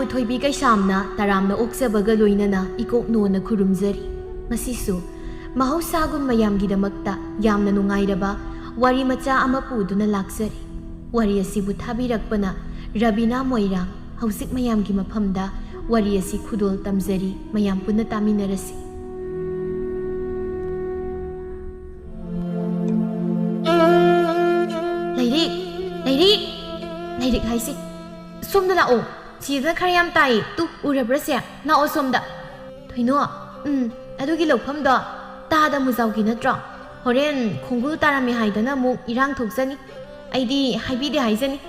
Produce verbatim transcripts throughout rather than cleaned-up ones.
ꯊꯣꯏꯕꯤ ꯀꯩꯁꯥꯝꯅ ꯇꯔꯥꯝꯅ ꯑꯣꯛꯆꯕꯒ ꯂꯣꯏꯅꯅ ꯏꯀꯣꯛ ꯅꯣꯟꯅ ꯈꯨꯔꯨꯝꯖꯔꯤ꯫ ꯉꯁꯤꯁꯨ ꯃꯍꯧꯁꯥꯒꯨꯝ ꯃꯌꯥꯝꯒꯤꯗꯃꯛꯇ ꯌꯥꯝꯅ ꯅꯨꯡꯉꯥꯏꯔꯕ ꯋꯥꯔꯤ ꯃꯆꯥ ꯑꯃ ꯄꯨꯗꯨꯅ ꯂꯥꯛꯆꯔꯤ꯫ ꯋꯥꯔꯤ ꯑꯁꯤꯕꯨ ꯊꯥꯕꯤꯔꯛꯄꯅ ꯔꯕꯤꯅꯥ ꯃꯣꯏꯔꯥꯡ꯫ ꯍꯧꯖꯤꯛ ꯃꯌꯥꯝꯒꯤ ꯃꯐꯝꯗ ꯋꯥꯔꯤ ꯑꯁꯤ ꯈꯨꯗꯣꯜ ꯇꯝꯖꯔꯤ, ꯃꯌꯥꯝ ꯄꯨꯟꯅ ꯇꯥꯃꯤꯟꯅꯔꯁꯤ꯫ ꯂꯩꯔꯤꯛ, ꯂꯩꯔꯤꯛ, ꯂꯩꯔꯤꯛ ꯍꯥꯏꯁꯤ꯫ ꯁꯣꯝꯗ ꯂꯥꯛꯑꯣ꯫ ꯁꯤꯗ ꯈꯔ ꯌꯥꯝ ꯇꯥꯏꯌꯦ꯫ ꯇꯨ, ꯎꯔꯕ꯭ꯔꯥ ꯁꯦ? ꯂꯥꯛꯑꯣ ꯁꯣꯝꯗ꯫ ꯊꯣꯏꯅꯣ, ꯎꯝ, ꯑꯗꯨꯒꯤ ꯂꯧꯐꯝꯗꯣ ꯇꯥꯗ ꯃꯨꯖꯥꯎꯒꯤ ꯅꯠꯇ꯭ꯔꯣ? ꯍꯣꯔꯦꯟ ꯈꯣꯡꯒꯨꯜ ꯇꯥꯔꯝꯃꯦ ꯍꯥꯏꯗꯅ ꯑꯃꯨꯛ ꯏꯔꯥꯡ ꯊꯣꯛꯆꯅꯤ꯫ ꯑꯩꯗꯤ ꯍꯥꯏꯕꯤꯗꯦ ꯍꯥꯏꯖꯅꯤ꯫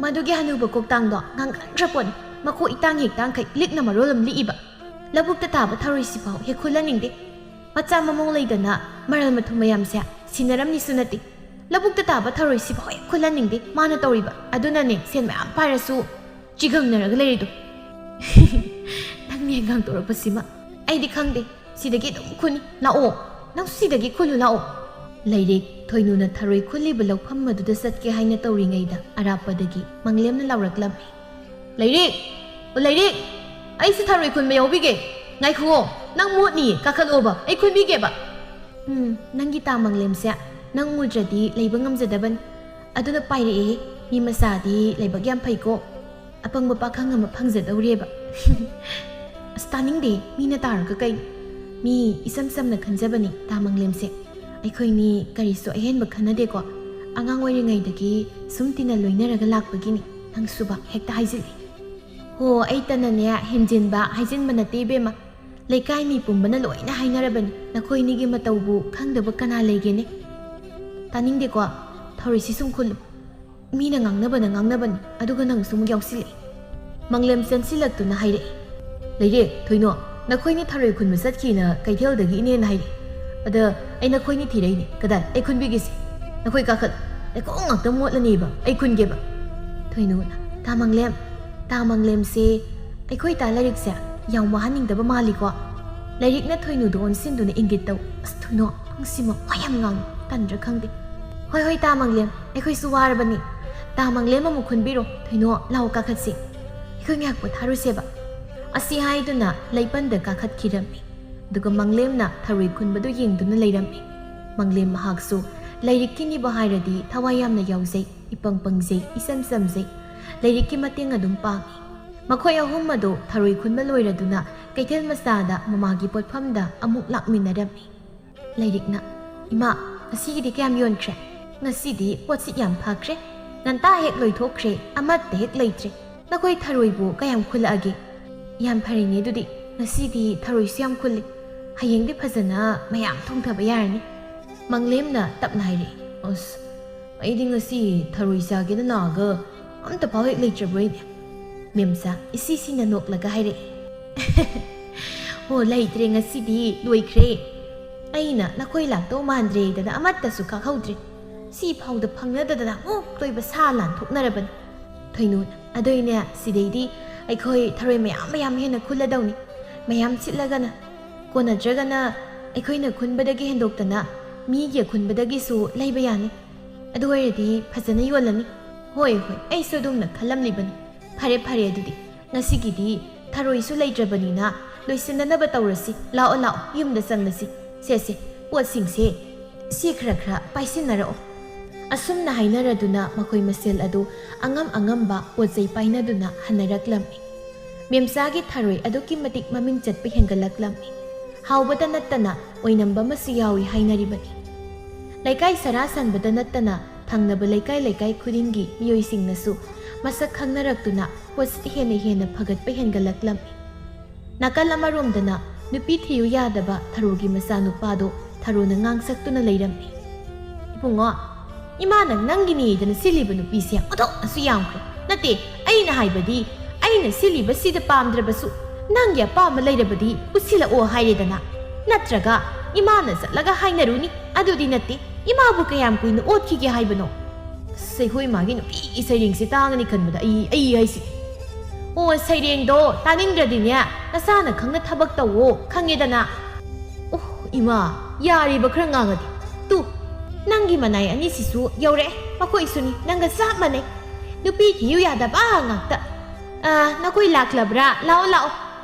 ꯃꯗꯨꯒꯤ ꯍꯅꯨꯕ ꯀꯣꯛꯇꯥꯡꯗꯣ ꯉꯥꯡꯒꯟꯈ꯭ꯔ ꯄꯣꯠꯅꯤ꯫ ꯃꯈꯣꯛ ꯏꯇꯥꯡ ꯍꯦꯛ ꯇꯥꯡꯈꯩ, ꯂꯤꯛꯅ ꯃꯔꯣꯜ ꯑꯃ ꯂꯤꯛꯏꯕ꯫ ꯂꯧꯕꯨꯛꯇ ꯇꯥꯕ ꯊꯔꯣꯏꯁꯤꯐꯥꯎ ꯍꯦꯛ ꯈꯨꯜꯍꯟꯅꯤꯡꯗꯦ꯫ ꯃꯆꯥ ꯃꯃꯧ ꯂꯩꯗꯅ ꯃꯔꯜ ꯃꯊꯨꯝ ꯃꯌꯥꯝꯁꯦ ꯁꯤꯟꯅꯔꯝꯅꯤꯁꯨ ꯅꯠꯇꯦ꯫ ꯂꯧꯕꯨꯛꯇ ꯇꯥꯕ ꯊꯔꯣꯏꯁꯤꯐꯥꯎ ꯍꯦꯛ ꯈꯨꯜꯍꯟꯅꯤꯡꯗꯦ ꯃꯥꯅ ꯇꯧꯔꯤꯕ꯫ ꯑꯗꯨꯅꯅꯦ ꯁꯦꯟ ꯃꯌꯥꯝ ꯄꯥꯏꯔꯁꯨ ꯆꯤꯒꯪꯅꯔꯒ ꯂꯩꯔꯤꯗꯣ꯫ ꯅꯪꯅ ꯍꯦꯛ ꯉꯥꯡꯊꯣꯔꯛꯄꯁꯤꯃ꯫ ꯑꯩꯗꯤ ꯈꯪꯗꯦ꯫ ꯁꯤꯗꯒꯤ ꯑꯗꯨꯝ ꯈꯨꯟꯅꯤ꯫ ꯂꯥꯛꯑꯣ꯫ ꯅꯪꯁꯨ ꯁꯤꯗꯒꯤ ꯈꯨꯜꯂꯨ ꯂꯥꯛꯑꯣ꯫ ꯂꯩꯔꯤꯛ, ꯊꯣꯏꯅꯨꯅ ꯊꯔꯣꯏ ꯈꯨꯜꯂꯤꯕ ꯂꯧꯐꯝ ꯑꯗꯨꯗ ꯆꯠꯀꯦ ꯍꯥꯏꯅ ꯇꯧꯔꯤꯉꯩꯗ ꯑꯔꯥꯞꯄꯗꯒꯤ ꯃꯪꯂꯦꯝꯅ ꯂꯥꯎꯔꯛꯂꯝꯃꯤ꯫ ꯂꯩꯔꯤꯛ! ꯑꯣ ꯂꯩꯔꯤꯛ! ꯑꯩꯁꯨ ꯊꯔꯣꯏ ꯈꯨꯟꯕ ꯌꯥꯎꯕꯤꯒꯦ꯫ ꯉꯥꯏꯈꯨꯑꯣ, ꯅꯪ ꯃꯣꯠꯅꯤꯌꯦ, ꯀꯥꯈꯠꯂꯛꯑꯣꯕ, ꯑꯩ ꯈꯨꯟꯕꯤꯒꯦꯕ꯫ ꯎꯝ, ꯅꯪꯒꯤ ꯇꯥ ꯃꯪꯂꯦꯝꯁꯦ ꯅꯪ ꯎꯗ꯭ꯔꯗꯤ ꯂꯩꯕ ꯉꯝꯖꯗꯕꯅꯤ꯫ ꯑꯗꯨꯅ ꯄꯥꯏꯔꯛꯑꯦ, ꯃꯤ ꯃꯆꯥꯗꯤ ꯂꯥꯏꯕꯛ ꯌꯥꯝ ꯐꯩꯀꯣ꯫ ꯑꯄꯪꯕ ꯄꯥꯈꯪ ꯑꯃ ꯐꯪꯖꯗꯧꯔꯦꯕ꯫ ꯑꯁ, ꯇꯥꯅꯤꯡꯗꯦ, ꯃꯤꯅ ꯇꯥꯔꯒ ꯀꯩꯅꯣ? ꯃꯤ ꯏꯆꯝ ꯆꯝꯅ ꯈꯟꯖꯕꯅꯤ ꯇꯥ ꯃꯪꯂꯦꯝꯁꯦ꯫ ꯑꯩꯈꯣꯏꯅꯤ ꯀꯔꯤꯁꯨ ꯑꯍꯦꯟꯕ ꯈꯟꯅꯗꯦꯀꯣ꯫ ꯑꯉꯥꯡ ꯑꯣꯏꯔꯤꯉꯩꯗꯒꯤ ꯁꯨꯝ ꯇꯤꯟꯅ ꯂꯣꯏꯅꯔꯒ ꯂꯥꯛꯄꯒꯤꯅꯤ꯫ ꯅꯪꯁꯨꯕ ꯍꯦꯛꯇ ꯍꯥꯏꯖꯤꯜꯂꯤ꯫ ꯍꯣ, ꯑꯩꯇꯅꯅꯦ ꯍꯦꯟꯖꯤꯟꯕ ꯍꯥꯏꯖꯤꯟꯕ ꯅꯠꯇꯦ ꯏꯕꯦꯝꯃ꯫ ꯂꯩꯀꯥꯏ ꯃꯤ ꯄꯨꯝꯕꯅ ꯂꯣꯏꯅ ꯍꯥꯏꯅꯔꯕꯅꯤ꯫ ꯅꯈꯣꯏꯅꯤꯒꯤ ꯃꯇꯧꯕꯨ ꯈꯪꯗꯕ ꯀꯅꯥ ꯂꯩꯒꯦꯅꯦ? ꯇꯥꯅꯤꯡꯗꯦꯀꯣ꯫ ꯊꯧꯔꯤꯁꯤ ꯁꯨꯝ ꯈꯨꯜꯂꯨ꯫ ꯃꯤꯅ ꯉꯥꯡꯅꯕꯅ ꯉꯥꯡꯅꯕꯅꯤ, ꯑꯗꯨꯒ ꯅꯪꯁꯨ ꯑꯃꯨꯛ ꯌꯥꯎꯁꯤꯜꯂꯛꯑꯦ꯫ ꯃꯪꯂꯦꯝ ꯆꯦꯟꯁꯤꯜꯂꯛꯇꯨꯅ ꯍꯥꯏꯔꯛꯏ꯫ ꯂꯩꯔꯦ, ꯊꯣꯏꯅꯣ, ꯅꯈꯣꯏꯅꯤ ꯊꯔꯣꯏ ꯈꯨꯟꯕ ꯆꯠꯈꯤꯅ ꯀꯩꯊꯦꯜꯗꯒꯤ ꯏꯅꯦꯅ ꯍꯥꯏꯔꯛꯏ꯫ ꯑꯗ ꯑꯩ ꯅꯈꯣꯏꯅꯤ ꯊꯤꯔꯛꯏꯅꯦ꯫ ꯀꯗꯥꯏ? ꯑꯩ ꯈꯨꯟꯕꯤꯒꯦꯁꯦ꯫ ꯅꯈꯣꯏ ꯀꯥꯈꯠ-, ꯂꯩꯈꯣꯝ ꯉꯥꯛꯇ ꯃꯣꯠꯂꯅꯦꯕ꯫ ꯑꯩ ꯈꯨꯟꯒꯦꯕ꯫ ꯊꯣꯏꯅꯨꯅ, ꯇꯥ ꯃꯪꯂꯦꯝ, ꯇꯥ ꯃꯪꯂꯦꯝꯁꯦ ꯑꯩꯈꯣꯏ ꯇꯥ ꯂꯥꯏꯔꯤꯛꯁꯦ ꯌꯥꯝ ꯋꯥꯍꯟꯅꯤꯡꯗꯕ ꯃꯥꯜꯂꯤꯀꯣ? ꯂꯥꯏꯔꯤꯛꯅ ꯊꯣꯏꯅꯨꯗ ꯑꯣꯟꯁꯤꯟꯗꯨꯅ ꯏꯪꯒꯤꯠ ꯇꯧ꯫ ꯑꯁ, ꯊꯣꯏꯅꯣ, ꯅꯪꯁꯤꯃ ꯋꯥ ꯌꯥꯝ ꯉꯥꯡꯉꯤ꯫ ꯇꯟꯗ꯭ꯔꯥ ꯈꯪꯗꯦ꯫ ꯍꯣꯏ, ꯍꯣꯏ, ꯇꯥ ꯃꯪꯂꯦꯝ, ꯑꯩꯈꯣꯏꯁꯨ ꯋꯥꯔꯕꯅꯤ꯫ ꯇꯥ ꯃꯪꯂꯦꯝ ꯑꯃꯨꯛ ꯈꯨꯟꯕꯤꯔꯣ꯫ ꯊꯣꯏꯅꯣ, ꯂꯥꯛꯑꯣ, ꯀꯥꯈꯠꯁꯤ꯫ "ꯑꯩꯈꯣꯏ ꯉꯥꯏꯍꯥꯛ ꯄꯣꯊꯥꯔꯨꯁꯦꯕ?" ꯑꯁꯤ ꯍꯥꯏꯗꯨꯅ ꯂꯩꯄꯟꯗ ꯀꯥꯈꯠꯈꯤꯔꯝꯃꯤ꯫ ꯑꯗꯨꯒ ꯃꯪꯂꯦꯝꯅ ꯊꯔꯣꯏ ꯈꯨꯟꯕꯗꯨ ꯌꯦꯡꯗꯨꯅ ꯂꯩꯔꯝꯃꯤ꯫ ꯃꯪꯂꯦꯝ ꯃꯍꯥꯛꯁꯨ ꯂꯥꯏꯔꯤꯛꯀꯤꯅꯤꯕ ꯍꯥꯏꯔꯗꯤ ꯊꯋꯥꯏ ꯌꯥꯝꯅ ꯌꯥꯎꯖꯩ, ꯏꯄꯪ ꯄꯪꯖꯩ, ꯏꯆꯝ ꯆꯝꯖꯩ꯫ ꯂꯥꯏꯔꯤꯛꯀꯤ ꯃꯇꯦꯡ ꯑꯗꯨꯝ ꯄꯥꯡꯏ꯫ ꯃꯈꯣꯏ ꯑꯍꯨꯝ ꯑꯗꯨ ꯊꯔꯣꯏ ꯈꯨꯟꯕ ꯂꯣꯏꯔꯗꯨꯅ ꯀꯩꯊꯦꯜ ꯃꯆꯥꯗ ꯃꯃꯥꯒꯤ ꯄꯣꯠꯐꯝꯗ ꯑꯃꯨꯛ ꯂꯥꯛꯃꯤꯟꯅꯔꯝꯃꯤ꯫ ꯂꯥꯏꯔꯤꯛꯅ, "ꯏꯃꯥ, ꯉꯁꯤꯒꯤꯗꯤ ꯀꯌꯥꯝ ꯌꯣꯟꯈ꯭ꯔꯦ?" "ꯉꯁꯤꯗꯤ ꯄꯣꯠꯁꯤꯠ ꯌꯥꯝ ꯐꯈ꯭ꯔꯦ꯫ ꯉꯟꯇꯥ ꯍꯦꯛ ꯂꯣꯏꯊꯣꯛꯈ꯭ꯔꯦ, ꯑꯃꯠꯇ ꯍꯦꯛ ꯂꯩꯇ꯭ꯔꯦ꯫ ꯅꯈꯣꯏ ꯊꯔꯣꯏꯕꯨ ꯀꯌꯥꯝ ꯈꯨꯜꯂꯛꯑꯒꯦ?" "ꯌꯥꯝ ꯐꯔꯦꯅꯦ ꯑꯗꯨꯗꯤ, ꯉꯁꯤꯗꯤ ꯊꯔꯣꯏꯁꯨ ꯌꯥꯝ ꯈꯨꯜꯂꯦ꯫ ꯍꯌꯦꯡꯗꯤ ꯐꯖꯅ ꯃꯌꯥꯝ ꯊꯣꯡꯊꯕ ꯌꯥꯔꯅꯤ꯫" ꯃꯪꯂꯦꯝꯅ ꯇꯞꯅ ꯍꯥꯏꯔꯛꯏ꯫ "ꯑꯁ, ꯑꯩꯗꯤ ꯉꯁꯤ ꯊꯔꯣꯏ ꯆꯥꯒꯦꯅ ꯂꯥꯛꯑꯒ ꯑꯝꯇ ꯐꯥꯎ ꯍꯦꯛ ꯂꯩꯇ꯭ꯔꯕ꯭ꯔꯣꯏꯅꯦ?" ꯃꯦꯝꯆꯥ ꯏꯁꯤ ꯁꯤꯅ ꯅꯣꯛꯂꯒ ꯍꯥꯏꯔꯛꯏ꯫ "ꯑꯣ, ꯂꯩꯇ꯭ꯔꯦ, ꯉꯁꯤꯗꯤ ꯂꯣꯏꯈ꯭ꯔꯦ꯫ ꯑꯩꯅ ꯅꯈꯣꯏ ꯂꯥꯛꯇꯧ ꯃꯥꯟꯗ꯭ꯔꯦꯗꯅ ꯑꯃꯠꯇꯁꯨ ꯀꯥꯍꯧꯗ꯭ꯔꯦ꯫ ꯁꯤ ꯐꯥꯎꯗ ꯐꯪꯅꯗꯗꯅ ꯑꯃꯨꯛ ꯂꯣꯏꯕ ꯁꯥ ꯂꯥꯟ ꯊꯣꯛꯅꯔꯕꯅꯤ꯫ ꯊꯣꯏꯅꯨ, ꯑꯗꯨꯏꯅꯦ, ꯁꯤꯗꯩꯗꯤ ꯑꯩꯈꯣꯏ ꯊꯔꯣꯏ ꯃꯌꯥꯝ ꯃꯌꯥꯝ ꯍꯦꯟꯅ ꯈꯨꯜꯂꯗꯧꯅꯤ꯫ ꯃꯌꯥꯝ ꯁꯤꯠꯂꯒꯅ, ꯀꯣꯟꯅꯗ꯭ꯔꯒꯅ ꯑꯩꯈꯣꯏꯅ ꯈꯨꯟꯕꯗꯒꯤ ꯍꯦꯟꯗꯣꯛꯇꯅ ꯃꯤꯒꯤ ꯈꯨꯟꯕꯗꯒꯤꯁꯨ ꯂꯩꯕ ꯌꯥꯅꯤ꯫ ꯑꯗꯨ ꯑꯣꯏꯔꯗꯤ ꯐꯖꯅ ꯌꯣꯜꯂꯅꯤ꯫" "ꯍꯣꯏ, ꯍꯣꯏ, ꯑꯩꯁꯨ ꯑꯗꯨꯝꯅ ꯈꯜꯂꯝꯂꯤꯕꯅꯤ꯫ ꯐꯔꯦ, ꯐꯔꯦ, ꯑꯗꯨꯗꯤ ꯉꯁꯤꯒꯤꯗꯤ ꯊꯔꯣꯏꯁꯨ ꯂꯩꯇ꯭ꯔꯕꯅꯤꯅ ꯂꯣꯏꯁꯤꯟꯅꯅꯕ ꯇꯧꯔꯁꯤ꯫ ꯂꯥꯛꯑꯣ, ꯂꯥꯛꯑꯣ, ꯌꯨꯝꯗ ꯆꯪꯂꯁꯤ꯫ ꯁꯦ, ꯁꯦ, ꯄꯣꯠꯁꯤꯡꯁꯦ ꯁꯤ ꯈꯔ ꯈꯔ ꯄꯥꯏꯁꯤꯟꯅꯔꯛꯑꯣ꯫" ꯑꯁꯨꯝꯅ ꯍꯥꯏꯅꯔꯗꯨꯅ ꯃꯈꯣꯏ ꯃꯁꯦꯜ ꯑꯗꯨ ꯑꯉꯝ ꯑꯉꯝꯕ ꯄꯣꯠ ꯆꯩ ꯄꯥꯏꯅꯗꯨꯅ ꯍꯟꯅꯔꯛꯂꯝꯃꯤ꯫ ꯃꯦꯝꯆꯥꯒꯤ ꯊꯔꯣꯏ ꯑꯗꯨꯛꯀꯤ ꯃꯇꯤꯛ ꯃꯃꯤꯡ ꯆꯠꯄ ꯍꯦꯟꯒꯠꯂꯛꯂꯝꯃꯤ꯫ ꯍꯥꯎꯕꯇ ꯅꯠꯇꯅ ꯑꯣꯏꯅꯝꯕ ꯑꯃꯁꯨ ꯌꯥꯎꯏ ꯍꯥꯏꯅꯔꯤꯕꯅꯤ꯫ ꯂꯩꯀꯥꯏ ꯁꯔꯥ ꯁꯟꯕꯗ ꯅꯠꯇꯅ ꯊꯪꯅꯕ ꯂꯩꯀꯥꯏ ꯂꯩꯀꯥꯏ ꯈꯨꯗꯤꯡꯒꯤ ꯃꯤꯑꯣꯏꯁꯤꯡꯅꯁꯨ ꯃꯁꯛ ꯈꯪꯅꯔꯛꯇꯨꯅ ꯄꯣꯠꯁꯤꯠ ꯍꯦꯟꯅ ꯍꯦꯟꯅ ꯐꯒꯠꯄ ꯍꯦꯟꯒꯠꯂꯛꯂꯝꯃꯤ꯫ ꯅꯥꯀꯜ ꯑꯃꯔꯣꯝꯗꯅ ꯅꯨꯄꯤ ꯊꯤꯌꯨ ꯌꯥꯗꯕ ꯊꯔꯣꯒꯤ ꯃꯆꯥꯅꯨꯄꯥꯗꯣ ꯊꯔꯣꯅ ꯉꯥꯡꯁꯛꯇꯨꯅ ꯂꯩꯔꯝꯃꯤ꯫ "ꯏꯕꯨꯡꯉꯣ, ꯏꯃꯥꯅ ꯅꯪꯒꯤꯅꯦꯗꯅ ꯁꯤꯜꯂꯤꯕ ꯅꯨꯄꯤꯁꯦ ꯑꯣꯟꯊꯣꯛꯅꯁꯨ ꯌꯥꯝꯈ꯭ꯔꯦ꯫ ꯅꯠꯇꯦ, ꯑꯩꯅ ꯍꯥꯏꯕꯗꯤ ꯑꯩꯅ ꯁꯤꯜꯂꯤꯕꯁꯤꯗ ꯄꯥꯝꯗ꯭ꯔꯕꯁꯨ ꯅꯪꯒꯤ ꯑꯄꯥꯝꯕ ꯂꯩꯔꯕꯗꯤ ꯄꯨꯁꯤꯜꯂꯛꯑꯣ ꯍꯥꯏꯔꯦꯗꯅ꯫ ꯅꯠꯇ꯭ꯔꯒ ꯏꯃꯥꯅ ꯆꯠꯂꯒ ꯍꯥꯏꯅꯔꯨꯅꯤ꯫ ꯑꯗꯨꯗꯤ ꯅꯠꯇꯦ, ꯏꯃꯥꯕꯨ ꯀꯌꯥꯝ ꯀꯨꯏꯅ ꯑꯣꯠꯈꯤꯒꯦ ꯍꯥꯏꯕꯅꯣ?" ꯑꯁ, ꯑꯩꯈꯣꯏ ꯏꯃꯥꯒꯤ ꯅꯨꯄꯤꯒꯤ ꯁꯩꯔꯦꯡꯁꯦ ꯇꯥꯡꯉꯅꯤ ꯈꯟꯕꯗ ꯑꯩ, ꯑꯩ ꯍꯥꯏꯁꯤ꯫ "ꯑꯣ, ꯁꯩꯔꯦꯡꯗꯣ ꯇꯥꯅꯤꯡꯗ꯭ꯔꯗꯤꯅꯦ, ꯅꯁꯥꯅ ꯈꯪꯅ ꯊꯕꯛ ꯇꯧꯋꯣ, ꯈꯪꯉꯦꯗꯅ?" "ꯑꯣ, ꯏꯃꯥ, ꯌꯥꯔꯤꯕ ꯈꯔ ꯉꯥꯡꯉꯗꯤ꯫ ꯇꯨ, ꯅꯪꯒꯤ ꯃꯅꯥꯏ ꯑꯅꯤꯁꯤꯁꯨ ꯌꯧꯔꯛꯑꯦ, ꯃꯈꯣꯏꯁꯨꯅꯤ ꯅꯪꯒ ꯆꯞ ꯃꯥꯟꯅꯩ꯫ ꯅꯨꯄꯤ ꯊꯤꯌꯨ ꯌꯥꯗꯕ ꯉꯥꯛꯇ꯫ ꯑꯥ, ꯅꯈꯣꯏ ꯂꯥꯛꯂꯕ꯭ꯔꯥ? ꯂꯥꯛꯑꯣ, ꯂꯥꯛꯑꯣ꯫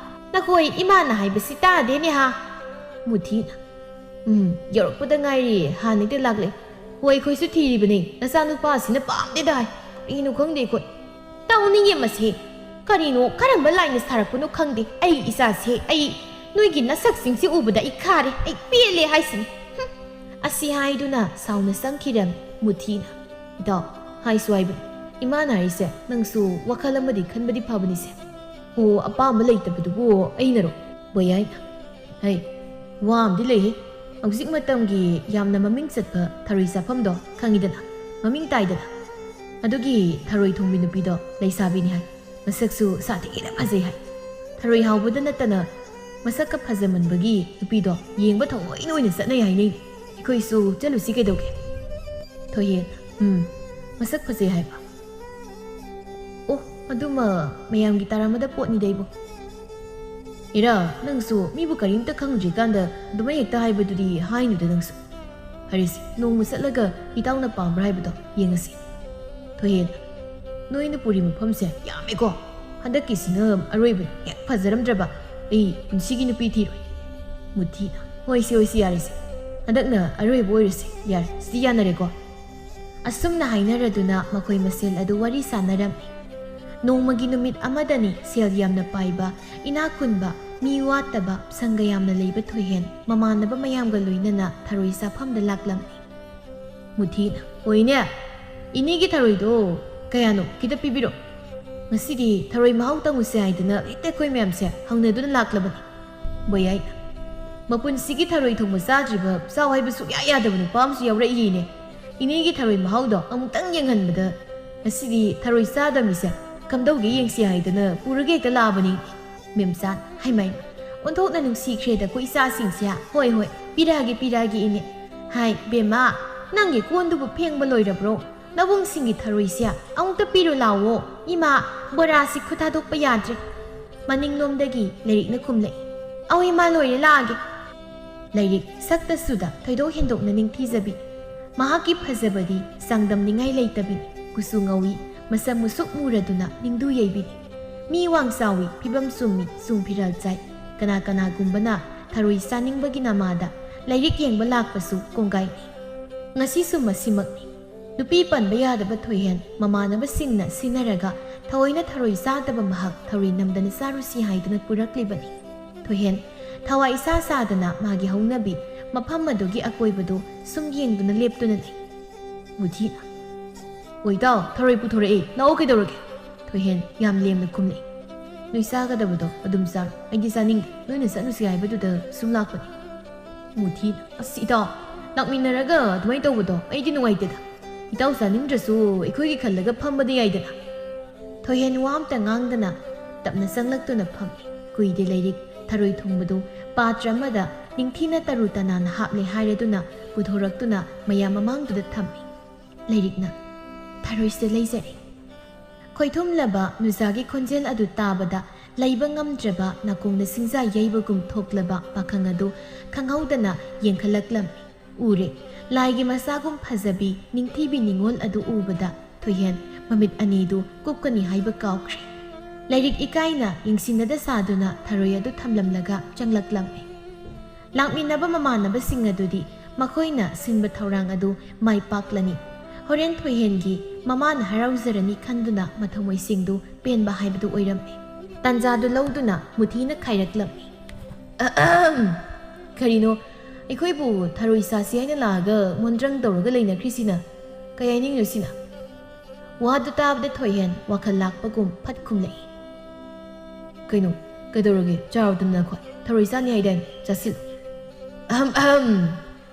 ꯅꯈꯣꯏ ꯏꯃꯥꯅ ꯍꯥꯏꯕꯁꯤ ꯇꯥꯗꯦꯅꯦ ꯍꯥ?" ꯃꯨꯊꯤꯅ, "ꯎꯝ, ꯌꯧꯔꯛꯄꯗ ꯉꯥꯏꯔꯤ, ꯍꯥꯟꯅꯗꯤ ꯂꯥꯛꯂꯦ꯫ ꯍꯣꯏ, ꯑꯩꯈꯣꯏꯁꯨ ꯊꯤꯔꯤꯕꯅꯤ꯫ ꯅꯆꯥꯅꯨꯄꯥꯁꯤꯅ ꯄꯥꯝꯗꯦꯗ ꯍꯥꯏ꯫ ꯀꯔꯤꯅꯣ ꯈꯪꯗꯦ ꯑꯩꯈꯣꯏ꯫ ꯇꯧꯅꯤꯡꯉꯦ ꯃꯁꯦ꯫ ꯀꯔꯤꯅꯣ, ꯀꯔꯝꯕ ꯂꯥꯏꯅ ꯁꯥꯔꯛꯄꯅꯣ ꯈꯪꯗꯦ꯫ ꯑꯩ ꯏꯆꯥꯁꯦ, ꯑꯩ ꯅꯣꯏꯒꯤ ꯅꯁꯛꯁꯤꯡꯁꯤ ꯎꯕꯗ ꯑꯩ ꯈꯥꯔꯦ, ꯑꯩ ꯄꯦꯜꯂꯦ ꯍꯥꯏꯁꯤꯅꯤ꯫ ꯍꯨꯝ!" ꯑꯁꯤ ꯍꯥꯏꯗꯨꯅ ꯁꯥꯎꯅ ꯆꯪꯈꯤꯔꯝꯃꯤ ꯃꯨꯊꯤꯅ꯫ "ꯏꯇꯥꯎ, ꯍꯥꯏꯁꯨ ꯍꯥꯏꯕꯅꯤ꯫ ꯏꯃꯥꯅ ꯍꯥꯏꯔꯤꯁꯦ ꯅꯪꯁꯨ ꯋꯥꯈꯜ ꯑꯃꯗꯤ ꯈꯟꯕꯗꯤ ꯐꯕꯅꯤꯁꯦ꯫ ꯑꯣ, ꯑꯄꯥꯝꯕ ꯂꯩꯇꯕꯗꯨꯕꯨ ꯑꯩꯅꯔꯣ?" ꯕꯣꯌꯥꯏꯅ, "ꯍꯩ, ꯋꯥ ꯑꯃꯗꯤ ꯂꯩꯍꯦ꯫ ꯍꯧꯖꯤꯛ ꯃꯇꯝꯒꯤ ꯌꯥꯝꯅ ꯃꯃꯤꯡ ꯆꯠꯄ ꯊꯔꯣꯏ ꯆꯥꯐꯝꯗꯣ ꯈꯪꯉꯤꯗꯅ, ꯃꯃꯤꯡ ꯇꯥꯏꯗꯅ꯫ ꯑꯗꯨꯒꯤ ꯊꯔꯣꯏ ꯊꯣꯡꯕꯤ ꯅꯨꯄꯤꯗꯣ ꯂꯩꯁꯥꯕꯤꯅꯤ ꯍꯥꯏ꯫ ꯃꯁꯛꯁꯨ ꯁꯥꯊꯤꯅ ꯐꯖꯩ ꯍꯥꯏ꯫ ꯊꯔꯣꯏ ꯍꯥꯎꯕꯗ ꯅꯠꯇꯅ ꯃꯁꯛꯀ ꯐꯖꯃꯟꯕꯒꯤ ꯅꯨꯄꯤꯗꯣ ꯌꯦꯡꯕ ꯊꯑꯣꯏꯅ ꯑꯣꯏꯅ ꯆꯠꯅꯩ ꯍꯥꯏꯅꯩ꯫ ꯑꯩꯈꯣꯏꯁꯨ ꯆꯠꯂꯨꯁꯤ ꯀꯩꯗꯧꯒꯦ?" ꯊꯣꯏꯍꯦꯟ, "ꯎꯝ, ꯃꯁꯛ ꯐꯖꯩ ꯍꯥꯏꯕ?" "ꯑꯣ, ꯑꯗꯨꯃ ꯃꯌꯥꯝꯒꯤ ꯇꯥꯔꯝꯃꯗ ꯄꯣꯠꯅꯤꯗ ꯑꯩꯕꯨ꯫" "ꯏꯔꯥ, ꯅꯪꯁꯨ ꯃꯤꯕꯨ ꯀꯔꯤꯝꯇ ꯈꯪꯗ꯭ꯔꯤꯀꯥꯟꯗ ꯑꯗꯨꯃꯥꯏ ꯍꯦꯛꯇ ꯍꯥꯏꯕꯗꯨꯗꯤ ꯍꯥꯏꯅꯨꯗ ꯅꯪꯁꯨ꯫ ꯐꯔꯦꯁꯦ, ꯅꯣꯡꯃ ꯆꯠꯂꯒ ꯏꯇꯥꯎꯅ ꯄꯥꯝꯕ꯭ꯔꯥ ꯍꯥꯏꯕꯗꯣ ꯌꯦꯡꯉꯁꯤ꯫" ꯊꯣꯏꯍꯦꯟ, "ꯅꯣꯏꯅ ꯄꯨꯔꯤ ꯃꯐꯝꯁꯦ ꯌꯥꯝꯃꯦꯀꯣ꯫ ꯍꯟꯗꯛꯀꯤꯁꯤꯅ ꯑꯔꯣꯏꯕꯅꯤ꯫ ꯍꯦꯛ ꯐꯖꯔꯝꯗ꯭ꯔꯕ ꯑꯩ ꯄꯨꯟꯁꯤꯒꯤ ꯅꯨꯄꯤ ꯊꯤꯔꯣꯏ꯫" ꯃꯨꯊꯤꯅ, "ꯍꯣꯏꯁꯦ, ꯍꯣꯏꯁꯦ, ꯌꯥꯔꯦꯁꯦ꯫ ꯍꯟꯗꯛꯅ ꯑꯔꯣꯏꯕ ꯑꯣꯏꯔꯁꯦ꯫ ꯌꯥꯔꯦ, ꯁꯤꯗꯤ ꯌꯥꯅꯔꯦꯀꯣ?" ꯑꯁꯨꯝꯅ ꯍꯥꯏꯅꯔꯗꯨꯅ ꯃꯈꯣꯏ ꯃꯁꯦꯜ ꯑꯗꯨ ꯋꯥꯔꯤ ꯁꯥꯟꯅꯔꯝꯃꯤ꯫ ꯅꯣꯡꯃꯒꯤ ꯅꯨꯃꯤꯠ ꯑꯃꯗꯅꯤ ꯁꯦꯜ ꯌꯥꯝꯅ ꯄꯥꯏꯕ, ꯏꯅꯥꯛ ꯈꯨꯟꯕ, ꯃꯤ ꯋꯥꯠꯇꯕ, ꯁꯪꯒ ꯌꯥꯝꯅ ꯂꯩꯕ ꯊꯣꯏꯍꯦꯟ ꯃꯃꯥꯟꯅꯕ ꯃꯌꯥꯝꯒ ꯂꯣꯏꯅꯅ ꯊꯔꯣꯏ ꯆꯥꯐꯝꯗ ꯂꯥꯛꯂꯝꯃꯤ꯫ ꯃꯨꯊꯤꯅ, "ꯍꯣꯏꯅꯦ, ꯏꯅꯦꯒꯤ ꯊꯔꯣꯏꯗꯣ ꯀꯌꯥꯅꯣ? ꯈꯤꯇ ꯄꯤꯕꯤꯔꯣ꯫ ꯉꯁꯤꯗꯤ ꯊꯔꯣꯏ ꯃꯍꯥꯎ ꯇꯪꯉꯨꯁꯦ ꯍꯥꯏꯗꯅ ꯍꯦꯛꯇ ꯑꯩꯈꯣꯏ ꯃꯌꯥꯝꯁꯦ ꯍꯧꯅꯗꯨꯅ ꯂꯥꯛꯂꯕꯅꯤ꯫" ꯕꯣꯌꯥꯏꯅ, "ꯃꯄꯨꯟꯁꯤꯒꯤ ꯊꯔꯣꯏ ꯊꯣꯡꯕ ꯆꯥꯗ꯭ꯔꯤꯕ, ꯆꯥꯎ ꯍꯥꯏꯕ ꯁꯨꯛꯌꯥ ꯌꯥꯗꯕ ꯅꯨꯄꯥ ꯑꯃꯁꯨ ꯌꯥꯎꯔꯛꯏꯅꯦ꯫ ꯏꯅꯦꯒꯤ ꯊꯔꯣꯏ ꯃꯍꯥꯎꯗꯣ ꯑꯃꯨꯛꯇꯪ ꯌꯦꯡꯍꯟꯕꯗ ꯉꯁꯤꯗꯤ ꯊꯔꯣꯏ ꯆꯥꯗꯕ ꯃꯤꯁꯦ ꯀꯝꯗꯧꯒꯦ ꯌꯦꯡꯁꯤ ꯍꯥꯏꯗꯅ ꯄꯨꯔꯒ ꯍꯦꯛꯇ ꯂꯥꯛꯑꯕꯅꯤ꯫" ꯃꯦꯝꯆꯥꯟ, "ꯍꯩꯃꯥꯏ, ꯑꯣꯟꯊꯣꯛꯅ ꯅꯨꯡꯁꯤꯈ꯭ꯔꯦꯗꯀꯣ ꯏꯆꯥꯁꯤꯡꯁꯦ꯫ ꯍꯣꯏ, ꯍꯣꯏ, ꯄꯤꯔꯛꯑꯒꯦ, ꯄꯤꯔꯛꯑꯒꯦ ꯏꯅꯦ꯫ ꯍꯥꯏ, ꯕꯦꯝꯃ, ꯅꯪꯒꯤ ꯀꯣꯟꯗꯨꯕꯨ ꯐꯦꯡꯕ ꯂꯣꯏꯔꯕ꯭ꯔꯣ? ꯅꯕꯨꯡꯁꯤꯡꯒꯤ ꯊꯔꯣꯏꯁꯦ ꯑꯃꯨꯛꯇ ꯄꯤꯔꯨ ꯂꯥꯎꯋꯣ꯫ ꯏꯃꯥ, ꯕꯣꯔꯥꯁꯤ ꯈꯨꯠ ꯊꯥꯗꯣꯛꯄ ꯌꯥꯗ꯭ꯔꯦ꯫" ꯃꯅꯤꯡꯂꯣꯝꯗꯒꯤ ꯂꯥꯏꯔꯤꯛꯅ ꯈꯨꯝꯂꯛꯏ, "ꯑꯧ ꯏꯃꯥ, ꯂꯣꯏꯔꯦ, ꯂꯥꯛꯑꯒꯦ꯫" ꯂꯥꯏꯔꯤꯛ ꯁꯛꯇ ꯆꯨꯗ ꯊꯣꯏꯗꯣꯛ ꯍꯦꯟꯗꯣꯛꯅ ꯅꯤꯡꯊꯤꯖꯕꯤ꯫ ꯃꯍꯥꯛꯀꯤ ꯐꯖꯕꯗꯤ ꯆꯥꯡꯗꯝꯅꯤꯡꯉꯥꯏ ꯂꯩꯇꯕꯤꯅꯤ꯫ ꯀꯨꯆꯨ ꯉꯧꯏ, ꯃꯁꯝ ꯃꯨꯁꯨꯛ ꯃꯨꯔꯗꯨꯅ ꯅꯤꯡꯗꯨ ꯌꯩꯕꯤꯅꯤ꯫ ꯃꯤ ꯋꯥꯡ ꯆꯥꯎꯏ, ꯐꯤꯕꯝ ꯆꯨꯝꯃꯤ, ꯆꯨꯡ ꯐꯤꯔꯥꯜ ꯆꯥꯏ꯫ ꯀꯅꯥ ꯀꯅꯥꯒꯨꯝꯕꯅ ꯊꯔꯣꯏ ꯆꯥꯅꯤꯡꯕꯒꯤ ꯅꯃꯥꯗ ꯂꯥꯏꯔꯤꯛ ꯌꯦꯡꯕ ꯂꯥꯛꯄꯁꯨ ꯀꯣꯡꯒꯥꯏꯅꯤ꯫ ꯉꯁꯤꯁꯨ ꯃꯁꯤꯃꯛꯅꯤ꯫ ꯅꯨꯄꯤ ꯄꯟꯕ ꯌꯥꯗꯕ ꯊꯣꯏꯍꯦꯟ ꯃꯃꯥꯟꯅꯕꯁꯤꯡꯅ ꯁꯤꯟꯅꯔꯒ ꯊꯑꯣꯏꯅ ꯊꯔꯣꯏ ꯆꯥꯗꯕ ꯃꯍꯥꯛ ꯊꯔꯣꯏ ꯅꯝꯗꯅ ꯆꯥꯔꯨꯁꯤ ꯍꯥꯏꯗꯨꯅ ꯄꯨꯔꯛꯂꯤꯕꯅꯤ꯫ ꯊꯣꯏꯍꯦꯟ ꯊꯋꯥꯏ ꯏꯁꯥ ꯁꯥꯗꯅ ꯃꯥꯒꯤ ꯍꯧꯅꯕꯤ ꯃꯐꯝ ꯑꯗꯨꯒꯤ ꯑꯀꯣꯏꯕꯗꯨ ꯁꯨꯝ ꯌꯦꯡꯗꯨꯅ ꯂꯦꯞꯇꯨꯅ ꯂꯩ꯫ ꯃꯨꯊꯤꯅ, "ꯑꯣꯏ ꯏꯇꯥꯎ, ꯊꯔꯣꯏ ꯄꯨꯊꯣꯔꯛꯏ, ꯂꯥꯛꯑꯣ, ꯀꯩꯗꯧꯔꯒꯦ?" ꯊꯣꯏꯍꯦꯟ ꯌꯥꯝ ꯂꯦꯝꯅ ꯈꯨꯝꯂꯛꯏ꯫ "ꯅꯣꯏ ꯆꯥꯒꯗꯕꯗꯣ ꯑꯗꯨꯝ ꯆꯥꯔꯣ, ꯑꯩꯗꯤ ꯆꯥꯅꯤꯡꯗꯦ, ꯅꯣꯏꯅ ꯆꯠꯂꯨꯁꯤ ꯍꯥꯏꯕꯗꯨꯗ ꯁꯨꯝ ꯂꯥꯛꯄꯅꯤ꯫" ꯃꯨꯊꯤꯅ, "ꯑꯁ ꯏꯇꯥꯎ, ꯂꯥꯛꯃꯤꯟꯅꯔꯒ ꯑꯗꯨꯃꯥꯏꯅ ꯇꯧꯕꯗꯣ ꯑꯩꯗꯤ ꯅꯨꯡꯉꯥꯏꯇꯦꯗ꯫ ꯏꯇꯥꯎ ꯆꯥꯅꯤꯡꯗ꯭ꯔꯁꯨ ꯑꯩꯈꯣꯏꯒꯤ ꯈꯜꯂꯒ ꯐꯝꯕꯗꯤ ꯌꯥꯏꯗꯅ꯫" ꯊꯣꯏꯍꯦꯟ ꯋꯥ ꯑꯝꯇ ꯉꯥꯡꯗꯅ ꯇꯞꯅ ꯆꯪꯂꯛꯇꯨꯅ ꯐꯝꯃꯤ꯫ ꯀꯨꯏꯗꯦ ꯂꯥꯏꯔꯤꯛ ꯊꯔꯣꯏ ꯊꯣꯡꯕꯗꯨ ꯄꯥꯇ꯭ꯔ ꯑꯃꯗ ꯅꯤꯡꯊꯤꯅ ꯇꯔꯨ ꯇꯅꯥꯟꯅ ꯍꯥꯞꯂꯦ ꯍꯥꯏꯔꯗꯨꯅ ꯄꯨꯊꯣꯔꯛꯇꯨꯅ ꯃꯌꯥꯝ ꯃꯃꯥꯡꯗꯨꯗ ꯊꯝꯃꯤ꯫ ꯂꯥꯏꯔꯤꯛꯅ, "ꯊꯔꯣꯏꯁꯦ ꯂꯩꯖꯔꯦ꯫" ꯈꯣꯏꯊꯨꯝꯂꯕ ꯅꯨꯖꯥꯒꯤ ꯈꯣꯟꯖꯦꯜ ꯑꯗꯨ ꯇꯥꯕꯗ ꯂꯩꯕ ꯉꯝꯗ꯭ꯔꯕ ꯅꯥꯀꯣꯡꯗ ꯁꯤꯡꯖꯥ ꯌꯩꯕꯒꯨꯝ ꯊꯣꯛꯂꯕ ꯄꯥꯈꯪ ꯑꯗꯨ ꯈꯪꯍꯧꯗꯅ ꯌꯦꯡꯈꯠꯂꯛꯂꯝꯃꯤ꯫ ꯎꯔꯦ, ꯂꯥꯏꯒꯤ ꯃꯆꯥꯒꯨꯝ ꯐꯖꯕꯤ, ꯅꯤꯡꯊꯤꯕꯤ ꯅꯤꯉꯣꯜ ꯑꯗꯨ ꯎꯕꯗ ꯊꯣꯏꯍꯦꯟ ꯃꯃꯤꯠ ꯑꯅꯤꯗꯨ ꯀꯨꯞꯀꯅꯤ ꯍꯥꯏꯕ ꯀꯥꯎꯈ꯭ꯔꯦ꯫ ꯂꯥꯏꯔꯤꯛ ꯏꯀꯥꯏꯅ ꯌꯦꯡꯁꯤꯟꯅꯗ ꯁꯥꯗꯨꯅ ꯊꯔꯣꯏ ꯑꯗꯨ ꯊꯝꯂꯝꯂꯒ ꯆꯪꯂꯛꯂꯝꯃꯤ꯫ ꯂꯥꯛꯃꯤꯟꯅꯕ ꯃꯃꯥꯟꯅꯕꯁꯤꯡ ꯑꯗꯨꯗꯤ ꯃꯈꯣꯏꯅ ꯁꯤꯟꯕ ꯊꯧꯔꯥꯡ ꯑꯗꯨ ꯃꯥꯏ ꯄꯥꯛꯂꯅꯤ꯫ ꯍꯣꯔꯦꯟ ꯊꯣꯏꯍꯦꯟꯒꯤ ꯃꯃꯥꯅ ꯍꯔꯥꯎꯖꯔꯅꯤ ꯈꯟꯗꯨꯅ ꯃꯊꯃꯣꯏꯁꯤꯡꯗꯨ ꯄꯦꯟꯕ ꯍꯥꯏꯕꯗꯨ ꯑꯣꯏꯔꯝꯃꯤ꯫ ꯇꯥꯟꯖꯥꯗꯨ ꯂꯧꯗꯨꯅ ꯃꯨꯊꯤꯅ ꯈꯥꯏꯔꯛꯂꯝꯃꯤ꯫ "ꯑꯍꯝ! ꯀꯔꯤꯅꯣ, ꯑꯩꯈꯣꯏꯕꯨ ꯊꯔꯣꯏ ꯆꯥꯁꯤ ꯍꯥꯏꯅ ꯂꯥꯛꯑꯒ ꯃꯣꯟꯗ꯭ꯔꯪ ꯇꯧꯔꯒ ꯂꯩꯅꯈ꯭ꯔꯤꯁꯤꯅ? ꯀꯩ ꯍꯥꯏꯅꯤꯡꯉꯤꯅꯣ ꯁꯤꯅ?" ꯋꯥꯗꯨ ꯇꯥꯕꯗ ꯊꯣꯏꯍꯦꯟ ꯋꯥꯈꯜ ꯂꯥꯛꯄꯒꯨꯝ ꯐꯠ ꯈꯨꯝꯂꯛꯏ꯫ "ꯀꯩꯅꯣ, ꯀꯩꯗꯧꯔꯒꯦ? ꯆꯥꯔꯣꯗꯅ ꯅꯈꯣꯏ꯫ ꯊꯔꯣꯏ ꯆꯥꯅꯤ ꯍꯥꯏꯗꯥꯏꯅꯦ? ꯆꯥꯁꯤꯜꯂꯨ꯫" "ꯑꯍꯝ ꯑꯍꯝ꯫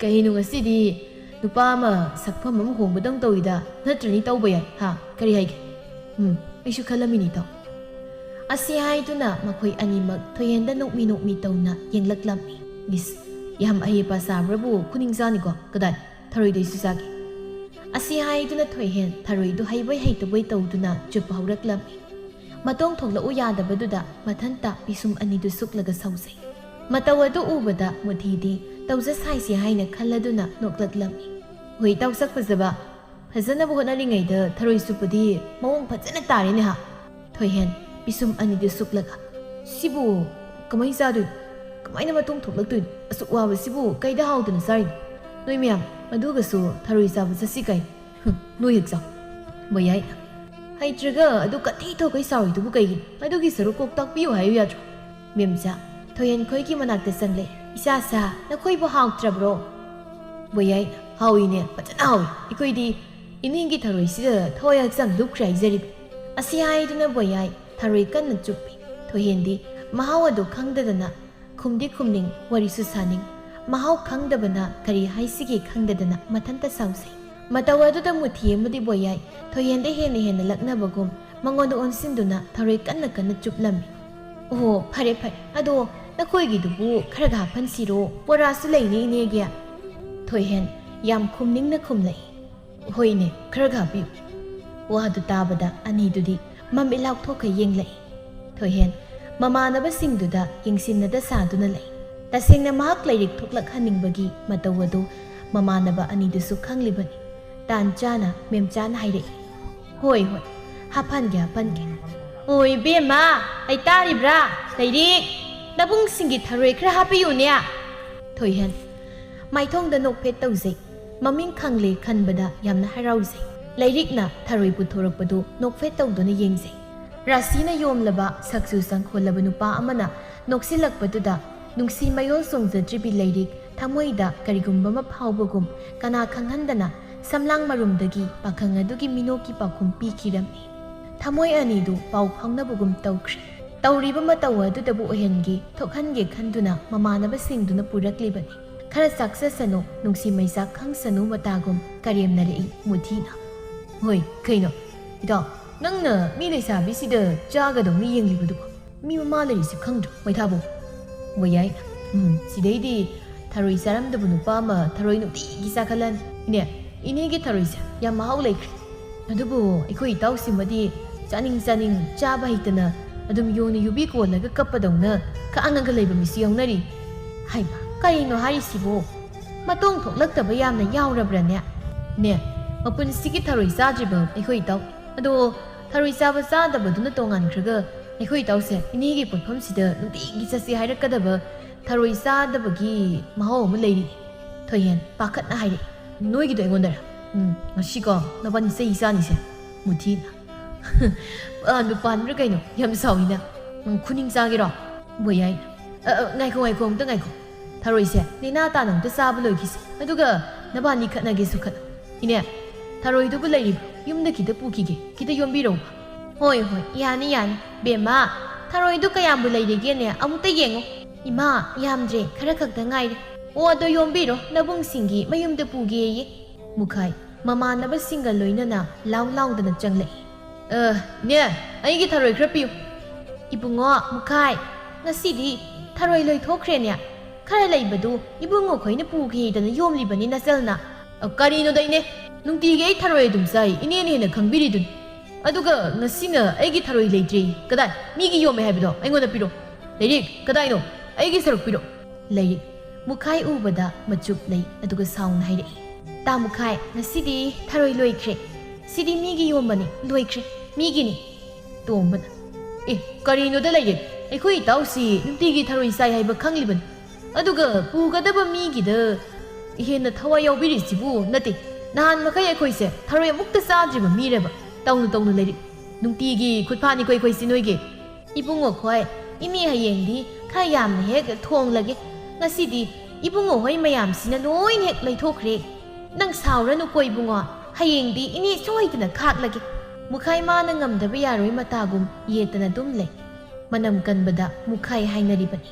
ꯀꯩꯅꯣ ꯉꯁꯤꯗꯤ ꯅꯨꯄꯥ ꯑꯃ ꯁꯛꯐꯝ ꯑꯃ ꯍꯣꯡꯕꯗꯧ ꯇꯧꯏꯗ, ꯅꯠꯇ꯭ꯔꯅꯤ ꯇꯧꯕ ꯌꯥꯏ, ꯍꯥ? ꯀꯔꯤ ꯍꯥꯏꯒꯦ?" "ꯎꯝ, ꯑꯩꯁꯨ ꯈꯜꯂꯝꯃꯤꯅꯤ ꯏꯇꯥꯎ꯫" ꯑꯁꯤ ꯍꯥꯏꯗꯨꯅ ꯃꯈꯣꯏ ꯑꯅꯤꯃꯛ ꯊꯣꯏꯍꯦꯟꯗ ꯅꯣꯛꯃꯤ ꯅꯣꯛꯃꯤ ꯇꯧꯅ ꯌꯦꯡꯂꯛꯂꯝꯃꯤ꯫ "ꯏꯁ, ꯌꯥꯝ ꯑꯍꯩ ꯑꯄꯥ ꯁꯥꯕ꯭ꯔꯕꯨ ꯈꯨꯅꯤꯡ ꯆꯥꯅꯤꯀꯣ, ꯀꯗꯥꯏ? ꯊꯔꯣꯏꯗꯩꯁꯨ ꯆꯥꯒꯦ꯫" ꯑꯁꯤ ꯍꯥꯏꯗꯨꯅ ꯊꯣꯏꯍꯦꯟ ꯊꯔꯣꯏꯗꯨ ꯍꯩꯕꯣꯏ ꯍꯩꯇꯕꯣꯏ ꯇꯧꯗꯨꯅ ꯆꯨꯞꯄ ꯍꯧꯔꯛꯂꯝꯃꯤ꯫ ꯃꯇꯣꯡ ꯊꯣꯛꯂꯛꯎ ꯌꯥꯗꯕꯗꯨꯗ ꯃꯊꯟꯇ ꯄꯤꯁꯨꯝ ꯑꯅꯤꯗꯨ ꯁꯨꯛꯂꯒ ꯁꯧꯖꯩ꯫ ꯃꯇꯧ ꯑꯗꯨ ꯎꯕꯗ ꯃꯨꯊꯤꯗꯤ ꯇꯧꯖ ꯁꯥꯏꯁꯤ ꯍꯥꯏꯅ ꯈꯜꯂꯗꯨꯅ ꯅꯣꯛꯂꯛꯂꯝꯃꯤ꯫ "ꯍꯣꯏ, ꯏꯇꯥꯎ ꯁꯛ ꯐꯖꯕ, ꯐꯖꯅꯕ ꯍꯣꯠꯅꯔꯤꯉꯩꯗ ꯊꯔꯣꯏ ꯆꯨꯞꯄꯗꯤ ꯃꯑꯣꯡ ꯐꯖꯅ ꯇꯥꯔꯦꯅꯦ ꯍꯥ?" ꯊꯣꯏꯍꯦꯟ ꯄꯤꯁꯨꯝ ꯑꯅꯤꯗꯨ ꯁꯨꯛꯂꯒ, "ꯁꯤꯕꯨ ꯀꯃꯥꯏ ꯆꯥꯗꯣꯏꯅꯣ? ꯀꯃꯥꯏꯅ ꯃꯇꯣꯡ ꯊꯣꯛꯂꯛꯇꯣꯏꯅꯣ? ꯑꯁꯨꯛ ꯋꯥꯕꯁꯤꯕꯨ ꯀꯩꯗ ꯍꯥꯎꯗꯅ ꯆꯥꯔꯤꯅꯣ? ꯅꯣꯏ ꯃꯌꯥꯝ, ꯑꯗꯨꯒꯁꯨ ꯊꯔꯣꯏ ꯆꯥꯕ ꯆꯠꯁꯤ ꯀꯥꯏ? ꯍꯨꯝ, ꯅꯣꯏ ꯍꯦꯛ ꯆꯥꯎ꯫" ꯕꯣꯌꯥꯏ, "ꯍꯩꯇ꯭ꯔꯒ ꯑꯗꯨ ꯀꯟꯊꯤ ꯊꯣꯛꯈꯩ ꯁꯥꯎꯔꯤꯗꯨꯕꯨ ꯀꯩꯒꯤꯅꯣ? ꯑꯗꯨꯒꯤ ꯁꯔꯨꯛ ꯀꯣꯛ ꯇꯥꯛꯄꯤꯌꯨ ꯍꯥꯏꯌꯨ ꯌꯥꯗ꯭ꯔꯣ?" ꯃꯦꯝꯆꯥ, ꯊꯣꯏꯍꯦꯟ ꯈꯣꯏꯒꯤ ꯃꯅꯥꯛꯇ ꯆꯪꯂꯦ꯫ "ꯏꯆꯥꯁꯥ, ꯅꯈꯣꯏꯕꯨ ꯍꯥꯎꯇ꯭ꯔꯕ꯭ꯔꯣ?" ꯕꯣꯌꯥꯏ, "ꯍꯥꯎꯏꯅꯦ, ꯐꯖꯅ ꯍꯥꯎꯏ꯫ ꯑꯩꯈꯣꯏꯗꯤ ꯏꯅꯦꯒꯤ ꯊꯔꯣꯏꯁꯤꯗ ꯊꯋꯥꯏ ꯍꯛꯆꯥꯡ ꯂꯨꯞꯈ꯭ꯔꯦ ꯍꯥꯏꯖꯔꯤꯕ꯫" ꯑꯁꯤ ꯍꯥꯏꯗꯨꯅ ꯕꯣꯌꯥꯏ ꯊꯔꯣꯏ ꯀꯟꯅ ꯆꯨꯞꯄꯤ꯫ ꯊꯣꯏꯍꯦꯟꯗꯤ ꯃꯍꯥꯎ ꯑꯗꯨ ꯈꯪꯗꯗꯅ ꯈꯨꯝꯗꯤ ꯈꯨꯝꯅꯤꯡ, ꯋꯥꯔꯤꯁꯨ ꯁꯥꯅꯤꯡ, ꯃꯍꯥꯎ ꯈꯪꯗꯕꯅ ꯀꯔꯤ ꯍꯥꯏꯁꯤꯒꯦ ꯈꯪꯗꯗꯅ ꯃꯊꯟꯇ ꯁꯥꯎꯖꯩ꯫ ꯃꯇꯧ ꯑꯗꯨꯗ ꯃꯨꯊꯤ ꯑꯃꯗꯤ ꯕꯣꯌꯥꯏ ꯊꯣꯏꯍꯦꯟꯗ ꯍꯦꯟꯅ ꯍꯦꯟꯅ ꯂꯛꯅꯕꯒꯨꯝ ꯃꯉꯣꯟꯗ ꯑꯣꯟꯁꯤꯟꯗꯨꯅ ꯊꯔꯣꯏ ꯀꯟꯅ ꯀꯟꯅ ꯆꯨꯞꯂꯝꯃꯤ꯫ "ꯑꯣꯍꯣ, ꯐꯔꯦ ꯐꯔꯦ, ꯑꯗꯣ ꯅꯈꯣꯏꯒꯤꯗꯨꯕꯨ ꯈꯔꯒ ꯍꯥꯞꯐꯟꯁꯤꯔꯣ? ꯕꯣꯔꯥꯁꯨ ꯂꯩꯅꯦ ꯏꯅꯦꯒꯤ꯫" ꯊꯣꯏꯍꯦꯟ ꯌꯥꯝ ꯈꯨꯝꯅꯤꯡꯅ ꯈꯨꯝꯂꯛꯏ꯫ "ꯍꯣꯏꯅꯦ, ꯈꯔꯒ ꯍꯥꯞꯄꯤꯌꯨ꯫" ꯋꯥꯗꯨ ꯇꯥꯕꯗ ꯑꯅꯤꯗꯨꯗꯤ ꯃꯃꯤꯠ ꯂꯥꯎꯊꯣꯛꯈ ꯌꯦꯡꯂꯛꯏ꯫ ꯊꯣꯏꯍꯦꯟ ꯃꯃꯥꯟꯅꯕꯁꯤꯡꯗꯨꯗ ꯌꯦꯡꯁꯤꯟꯅꯗ ꯁꯥꯗꯨꯅ ꯂꯩ꯫ ꯇꯁꯦꯡꯅ ꯃꯍꯥꯛ ꯂꯥꯏꯔꯤꯛ ꯊꯣꯛꯂꯛꯍꯟꯅꯤꯡꯕꯒꯤ ꯃꯇꯧ ꯑꯗꯨ ꯃꯃꯥꯟꯅꯕ ꯑꯅꯤꯗꯨꯁꯨ ꯈꯪꯂꯤꯕꯅꯤ꯫ ꯇꯥꯟ ꯆꯥꯅ ꯃꯦꯝꯆꯥꯅ ꯍꯥꯏꯔꯛꯏ, "ꯍꯣꯏ, ꯍꯣꯏ, ꯍꯥꯞꯍꯟꯒꯦ, ꯍꯥꯞꯍꯟꯒꯦ꯫ ꯑꯣ ꯏꯕꯦꯝꯃ, ꯑꯩ ꯇꯥꯔꯤꯕ꯭ꯔꯥ? ꯂꯥꯏꯔꯤꯛ, ꯅꯕꯨꯡꯁꯤꯡꯒꯤ ꯊꯔꯣꯏ ꯈꯔ ꯍꯥꯞꯄꯤꯌꯨꯅꯦ꯫" ꯊꯣꯏꯍꯦꯟ ꯃꯥꯏꯊꯣꯡꯗ ꯅꯣꯛꯐꯦꯠ ꯇꯧꯖꯩ꯫ ꯃꯃꯤꯡ ꯈꯪꯂꯦ ꯈꯟꯕꯗ ꯌꯥꯝꯅ ꯍꯔꯥꯎꯖꯩ꯫ ꯂꯥꯏꯔꯤꯛꯅ ꯊꯔꯣꯏ ꯄꯨꯊꯣꯔꯛꯄꯗꯨ ꯅꯣꯛꯐꯦꯠ ꯇꯧꯗꯨꯅ ꯌꯦꯡꯖꯩ꯫ ꯔꯥꯁꯤꯅ ꯌꯣꯝꯂꯕ, ꯁꯛꯁꯨ ꯁꯪꯈꯣꯜꯂꯕ ꯅꯨꯄꯥ ꯑꯃꯅ ꯅꯣꯛꯁꯤꯜꯂꯛꯄꯗꯨꯗ ꯅꯨꯡꯁꯤ ꯃꯌꯣꯜ ꯆꯣꯡꯖꯗ꯭ꯔꯤꯕꯤ ꯂꯥꯏꯔꯤꯛ ꯊꯃꯣꯏꯗ ꯀꯔꯤꯒꯨꯝꯕ ꯑꯃ ꯐꯥꯎꯕꯒꯨꯝ ꯀꯅꯥ ꯈꯪꯍꯟꯗꯅ ꯁꯝꯂꯥꯡ ꯃꯔꯨꯝꯗꯒꯤ ꯄꯥꯈꯪ ꯑꯗꯨꯒꯤ ꯃꯤꯅꯣꯛꯀꯤ ꯄꯥꯎꯈꯨꯝ ꯄꯤꯈꯤꯔꯝꯃꯤ꯫ ꯊꯃꯣꯏ ꯑꯅꯤꯗꯨ ꯄꯥꯎ ꯐꯥꯎꯅꯕꯒꯨꯝ ꯇꯧꯈ꯭ꯔꯦ꯫ ꯇꯧꯔꯤꯕ ꯃꯇꯧ ꯑꯗꯨꯗꯕꯨ ꯑꯣꯏꯍꯟꯒꯦ, ꯊꯣꯛꯍꯟꯒꯦ ꯈꯟꯗꯨꯅ ꯃꯃꯥꯟꯅꯕꯁꯤꯡꯗꯨꯅ ꯄꯨꯔꯛꯂꯤꯕꯅꯤ꯫ "ꯈꯔ ꯆꯥꯛꯆꯁꯅꯨ, ꯅꯨꯡꯁꯤ ꯃꯩꯆꯥꯛ ꯈꯪꯁꯅꯨ" ꯃꯇꯥꯒꯨꯝ ꯀꯔꯦꯝꯅꯔꯛꯏ ꯃꯨꯊꯤꯅ꯫ "ꯍꯣꯏ, ꯀꯩꯅꯣ? ꯏꯇꯥꯎ, ꯅꯪꯅ ꯃꯤ ꯂꯩꯁꯥꯕꯤꯁꯤꯗ ꯆꯥꯒꯗꯧꯅ ꯌꯦꯡꯂꯤꯕꯗꯨꯕꯨ? ꯃꯤ ꯃꯃꯥ ꯂꯩꯔꯤꯁꯤ ꯈꯪꯗ꯭ꯔꯣ, ꯃꯩꯊꯥꯕꯨ?" ꯕꯣꯌꯥꯏ, "ꯎꯝ, ꯁꯤꯗꯩꯗꯤ ꯊꯔꯣꯏ ꯆꯥꯔꯝꯗꯕ ꯅꯨꯄꯥ ꯑꯃ ꯊꯔꯣꯏ ꯅꯨꯡꯇꯤꯒꯤ ꯆꯥꯈꯠꯂꯅꯤ꯫ ꯏꯅꯦ, ꯏꯅꯦꯒꯤ ꯊꯔꯣꯏꯁꯦ ꯌꯥꯝ ꯃꯍꯥꯎ ꯂꯩꯈ꯭ꯔꯦ꯫ ꯑꯗꯨꯕꯨ ꯑꯩꯈꯣꯏ ꯏꯇꯥꯎꯁꯤꯃꯗꯤ ꯆꯥꯅꯤꯡ ꯆꯥꯅꯤꯡ ꯆꯥꯕ ꯍꯩꯇꯅ ꯑꯗꯨꯝ ꯌꯣꯡꯅ ꯌꯨꯕꯤ ꯀꯣꯜꯂꯒ ꯀꯞꯄꯗꯧꯅ ꯈꯥꯡꯉꯒ ꯂꯩꯕ ꯃꯤꯁꯨ ꯌꯥꯎꯅꯔꯤ꯫" "ꯍꯩꯃꯥ, ꯀꯔꯤꯅꯣ ꯍꯥꯏꯔꯤꯁꯤꯕꯨ? ꯃꯇꯣꯡ ꯊꯣꯛꯂꯛꯇꯕ ꯌꯥꯝꯅ ꯌꯥꯎꯔꯕ꯭ꯔꯅꯦ?" "ꯅꯦ, ꯃꯄꯨꯟꯁꯤꯒꯤ ꯊꯔꯣꯏ ꯆꯥꯗ꯭ꯔꯤꯕ ꯑꯩꯈꯣꯏ ꯏꯇꯥꯎ꯫ ꯑꯗꯣ ꯊꯔꯣꯏ ꯆꯥꯕ ꯆꯥꯗꯕꯗꯨꯅ ꯇꯣꯉꯥꯟꯈ꯭ꯔꯒ ꯑꯩꯈꯣꯏ ꯏꯇꯥꯎꯁꯦ ꯏꯅꯦꯒꯤ ꯄꯣꯠꯐꯝꯁꯤꯗ ꯅꯨꯡꯇꯤꯒꯤ ꯆꯠꯁꯤ ꯍꯥꯏꯔꯛꯀꯗꯕ ꯊꯔꯣꯏ ꯆꯥꯗꯕꯒꯤ ꯃꯍꯥꯎ ꯑꯃ ꯂꯩꯔꯤ꯫ ꯊꯣꯏꯍꯦꯟ ꯄꯥꯈꯠꯅ ꯍꯥꯏꯔꯛꯏ꯫ "ꯅꯣꯏꯒꯤꯗꯣ ꯑꯩꯉꯣꯟꯗꯔ? ꯎꯝ, ꯉꯁꯤꯀꯣ ꯅꯕꯥꯅꯤ ꯆꯩ ꯆꯥꯅꯤꯁꯦ, ꯃꯨꯊꯤꯅ꯫ ꯄꯥꯟꯕ ꯄꯥꯟꯕ꯭ꯔꯥ ꯀꯩꯅꯣ? ꯌꯥꯝ ꯁꯥꯎꯏꯅ꯫ ꯎꯝ, ꯈꯨꯅꯤꯡ ꯆꯥꯒꯦꯔꯣ?" ꯕꯣꯏ ꯍꯥꯏꯅ꯫ "ꯑ, ꯑ, ꯉꯥꯏꯈꯣ, ꯉꯥꯏꯈꯣ, ꯑꯝꯇ ꯉꯥꯏꯈꯣ꯫ ꯊꯔꯣꯏꯁꯦ ꯅꯦꯅꯥ ꯇꯥꯅ ꯑꯝꯇ ꯆꯥꯕ ꯂꯣꯏꯈꯤꯁꯦ꯫ ꯑꯗꯨꯒ ꯅꯕꯥꯅꯤ ꯈꯠꯅꯒꯦꯁꯨ ꯈꯠꯅꯧ꯫ ꯏꯅꯦ, ꯊꯔꯣꯏꯗꯨꯕꯨ ꯂꯩꯔꯤꯕ꯭ꯔꯣ? ꯌꯨꯝꯗ ꯈꯤꯇ ꯄꯨꯈꯤꯒꯦ, ꯈꯤꯇ ꯌꯣꯝꯕꯤꯔꯛꯎꯕ꯫" "ꯍꯣꯏ, ꯍꯣꯏ, ꯌꯥꯅꯤ, ꯌꯥꯅꯤ꯫ ꯕꯦꯝꯃ, ꯊꯔꯣꯏꯗꯨ ꯀꯌꯥꯝꯕꯨ ꯂꯩꯔꯤꯒꯦꯅꯦ? ꯑꯃꯨꯛꯇ ꯌꯦꯡꯉꯨ꯫" "ꯏꯃꯥ, ꯌꯥꯝꯗ꯭ꯔꯦ, ꯈꯔ ꯈꯛꯇ ꯉꯥꯏꯔꯦ꯫" "ꯑꯣ, ꯑꯗꯣ ꯌꯣꯝꯕꯤꯔꯣ, ꯅꯕꯨꯡꯁꯤꯡꯒꯤ ꯃꯌꯨꯝꯗ ꯄꯨꯒꯦꯌꯦ꯫" ꯃꯨꯈꯥꯏ ꯃꯃꯥꯟꯅꯕꯁꯤꯡꯒ ꯂꯣꯏꯅꯅ ꯂꯥꯎ ꯂꯥꯎꯗꯅ ꯆꯪꯂꯛꯏ꯫ "ꯑ, ꯏꯅꯦ, ꯑꯩꯒꯤ ꯊꯔꯣꯏ ꯈꯔ ꯄꯤꯌꯨ꯫" "ꯏꯕꯨꯡꯉꯣ ꯃꯨꯈꯥꯏ, ꯉꯁꯤꯗꯤ ꯊꯔꯣꯏ ꯂꯣꯏꯊꯣꯛꯈ꯭ꯔꯦꯅꯦ꯫ ꯈꯔ ꯂꯩꯕꯗꯨ ꯏꯕꯨꯡꯉꯣ ꯈꯣꯏꯅ ꯄꯨꯈꯤꯗꯅ ꯌꯣꯝꯂꯤꯕꯅꯤ ꯅꯆꯜꯅ꯫" "ꯑ, ꯀꯔꯤꯅꯣꯗ ꯏꯅꯦ? ꯅꯨꯡꯇꯤꯒꯤ ꯑꯩ ꯊꯔꯣꯏ ꯑꯗꯨꯝ ꯆꯥꯏ, ꯏꯅꯦꯅ ꯍꯦꯟꯅ ꯈꯪꯕꯤꯔꯤꯗꯨꯅꯤ꯫ ꯑꯗꯨꯒ ꯉꯁꯤꯅ ꯑꯩꯒꯤ ꯊꯔꯣꯏ ꯂꯩꯇ꯭ꯔꯦ꯫ ꯀꯗꯥꯏ? ꯃꯤꯒꯤ ꯌꯣꯝꯃꯦ ꯍꯥꯏꯕꯗꯣ ꯑꯩꯉꯣꯟꯗ ꯄꯤꯔꯣ꯫ ꯂꯩꯔꯤꯛ, ꯀꯗꯥꯏꯅꯣ? ꯑꯩꯒꯤ ꯁꯔꯨꯛ ꯄꯤꯔꯣ꯫" ꯂꯩꯔꯤꯛ ꯃꯨꯈꯥꯏ ꯎꯕꯗ ꯃꯆꯨꯞ ꯂꯩ, ꯑꯗꯨꯒ ꯁꯥꯎꯅ ꯍꯥꯏꯔꯛꯏ꯫ "ꯇꯥ ꯃꯨꯈꯥꯏ, ꯉꯁꯤꯗꯤ ꯊꯔꯣꯏ ꯂꯣꯏꯈ꯭ꯔꯦ꯫ ꯁꯤꯗꯤ ꯃꯤꯒꯤ ꯌꯣꯝꯕꯅꯤ, ꯂꯣꯏꯈ꯭ꯔꯦ, ꯃꯤꯒꯤꯅꯤ꯫" ꯇꯣꯝꯕꯅ, "ꯑꯦ, ꯀꯔꯤꯅꯣꯗ ꯂꯩꯔꯤꯛ? ꯑꯩꯈꯣꯏ ꯏꯇꯥꯎꯁꯤ ꯅꯨꯡꯇꯤꯒꯤ ꯊꯔꯣꯏ ꯆꯥꯏ ꯍꯥꯏꯕ ꯈꯪꯂꯤꯕꯅꯤ꯫ ꯑꯗꯨꯒ ꯄꯨꯒꯗꯕ ꯃꯤꯒꯤꯗ ꯍꯦꯟꯅ ꯊꯋꯥꯏ ꯌꯥꯎꯕꯤꯔꯤꯁꯤꯕꯨ ꯅꯠꯇꯦ꯫ ꯅꯍꯥꯟ ꯃꯈꯩ ꯑꯩꯈꯣꯏꯁꯦ ꯊꯔꯣꯏ ꯑꯃꯨꯛꯇ ꯆꯥꯗ꯭ꯔꯤꯕ ꯃꯤꯔꯕ? ꯇꯧꯅꯨ, ꯇꯧꯅꯨ ꯂꯩꯔꯤꯛ꯫ ꯅꯨꯡꯇꯤꯒꯤ ꯈꯨꯠꯐꯥꯅꯤꯀꯣ ꯑꯩꯈꯣꯏꯁꯤ ꯅꯣꯏꯒꯤ꯫" "ꯏꯕꯨꯡꯉꯣ ꯈꯣꯏ, ꯏꯅꯦ ꯍꯌꯦꯡꯗꯤ ꯈꯔ ꯌꯥꯝꯅ ꯍꯦꯛ ꯊꯣꯡꯂꯒꯦ꯫ ꯉꯁꯤꯗꯤ ꯏꯕꯨꯡꯉꯣ ꯍꯣꯏ ꯃꯌꯥꯝꯁꯤꯅ ꯂꯣꯏꯅ ꯍꯦꯛ ꯂꯩꯊꯣꯛꯈ꯭ꯔꯦ꯫ ꯅꯪ ꯁꯥꯎꯔꯅꯨꯀꯣ ꯏꯕꯨꯡꯉꯣ, ꯍꯌꯦꯡꯗꯤ ꯏꯅꯦ ꯁꯣꯏꯗꯅ ꯈꯥꯛꯂꯒꯦ꯫" ꯃꯨꯈꯥꯏ ꯃꯥꯅ ꯉꯝꯗꯕ ꯌꯥꯔꯣꯏ ꯃꯇꯥꯒꯨꯝ ꯌꯦꯠꯇꯅ ꯑꯗꯨꯝ ꯂꯩ꯫ ꯃꯅꯝ ꯀꯟꯕꯗ ꯃꯨꯈꯥꯏ ꯍꯥꯏꯅꯔꯤꯕꯅꯤ꯫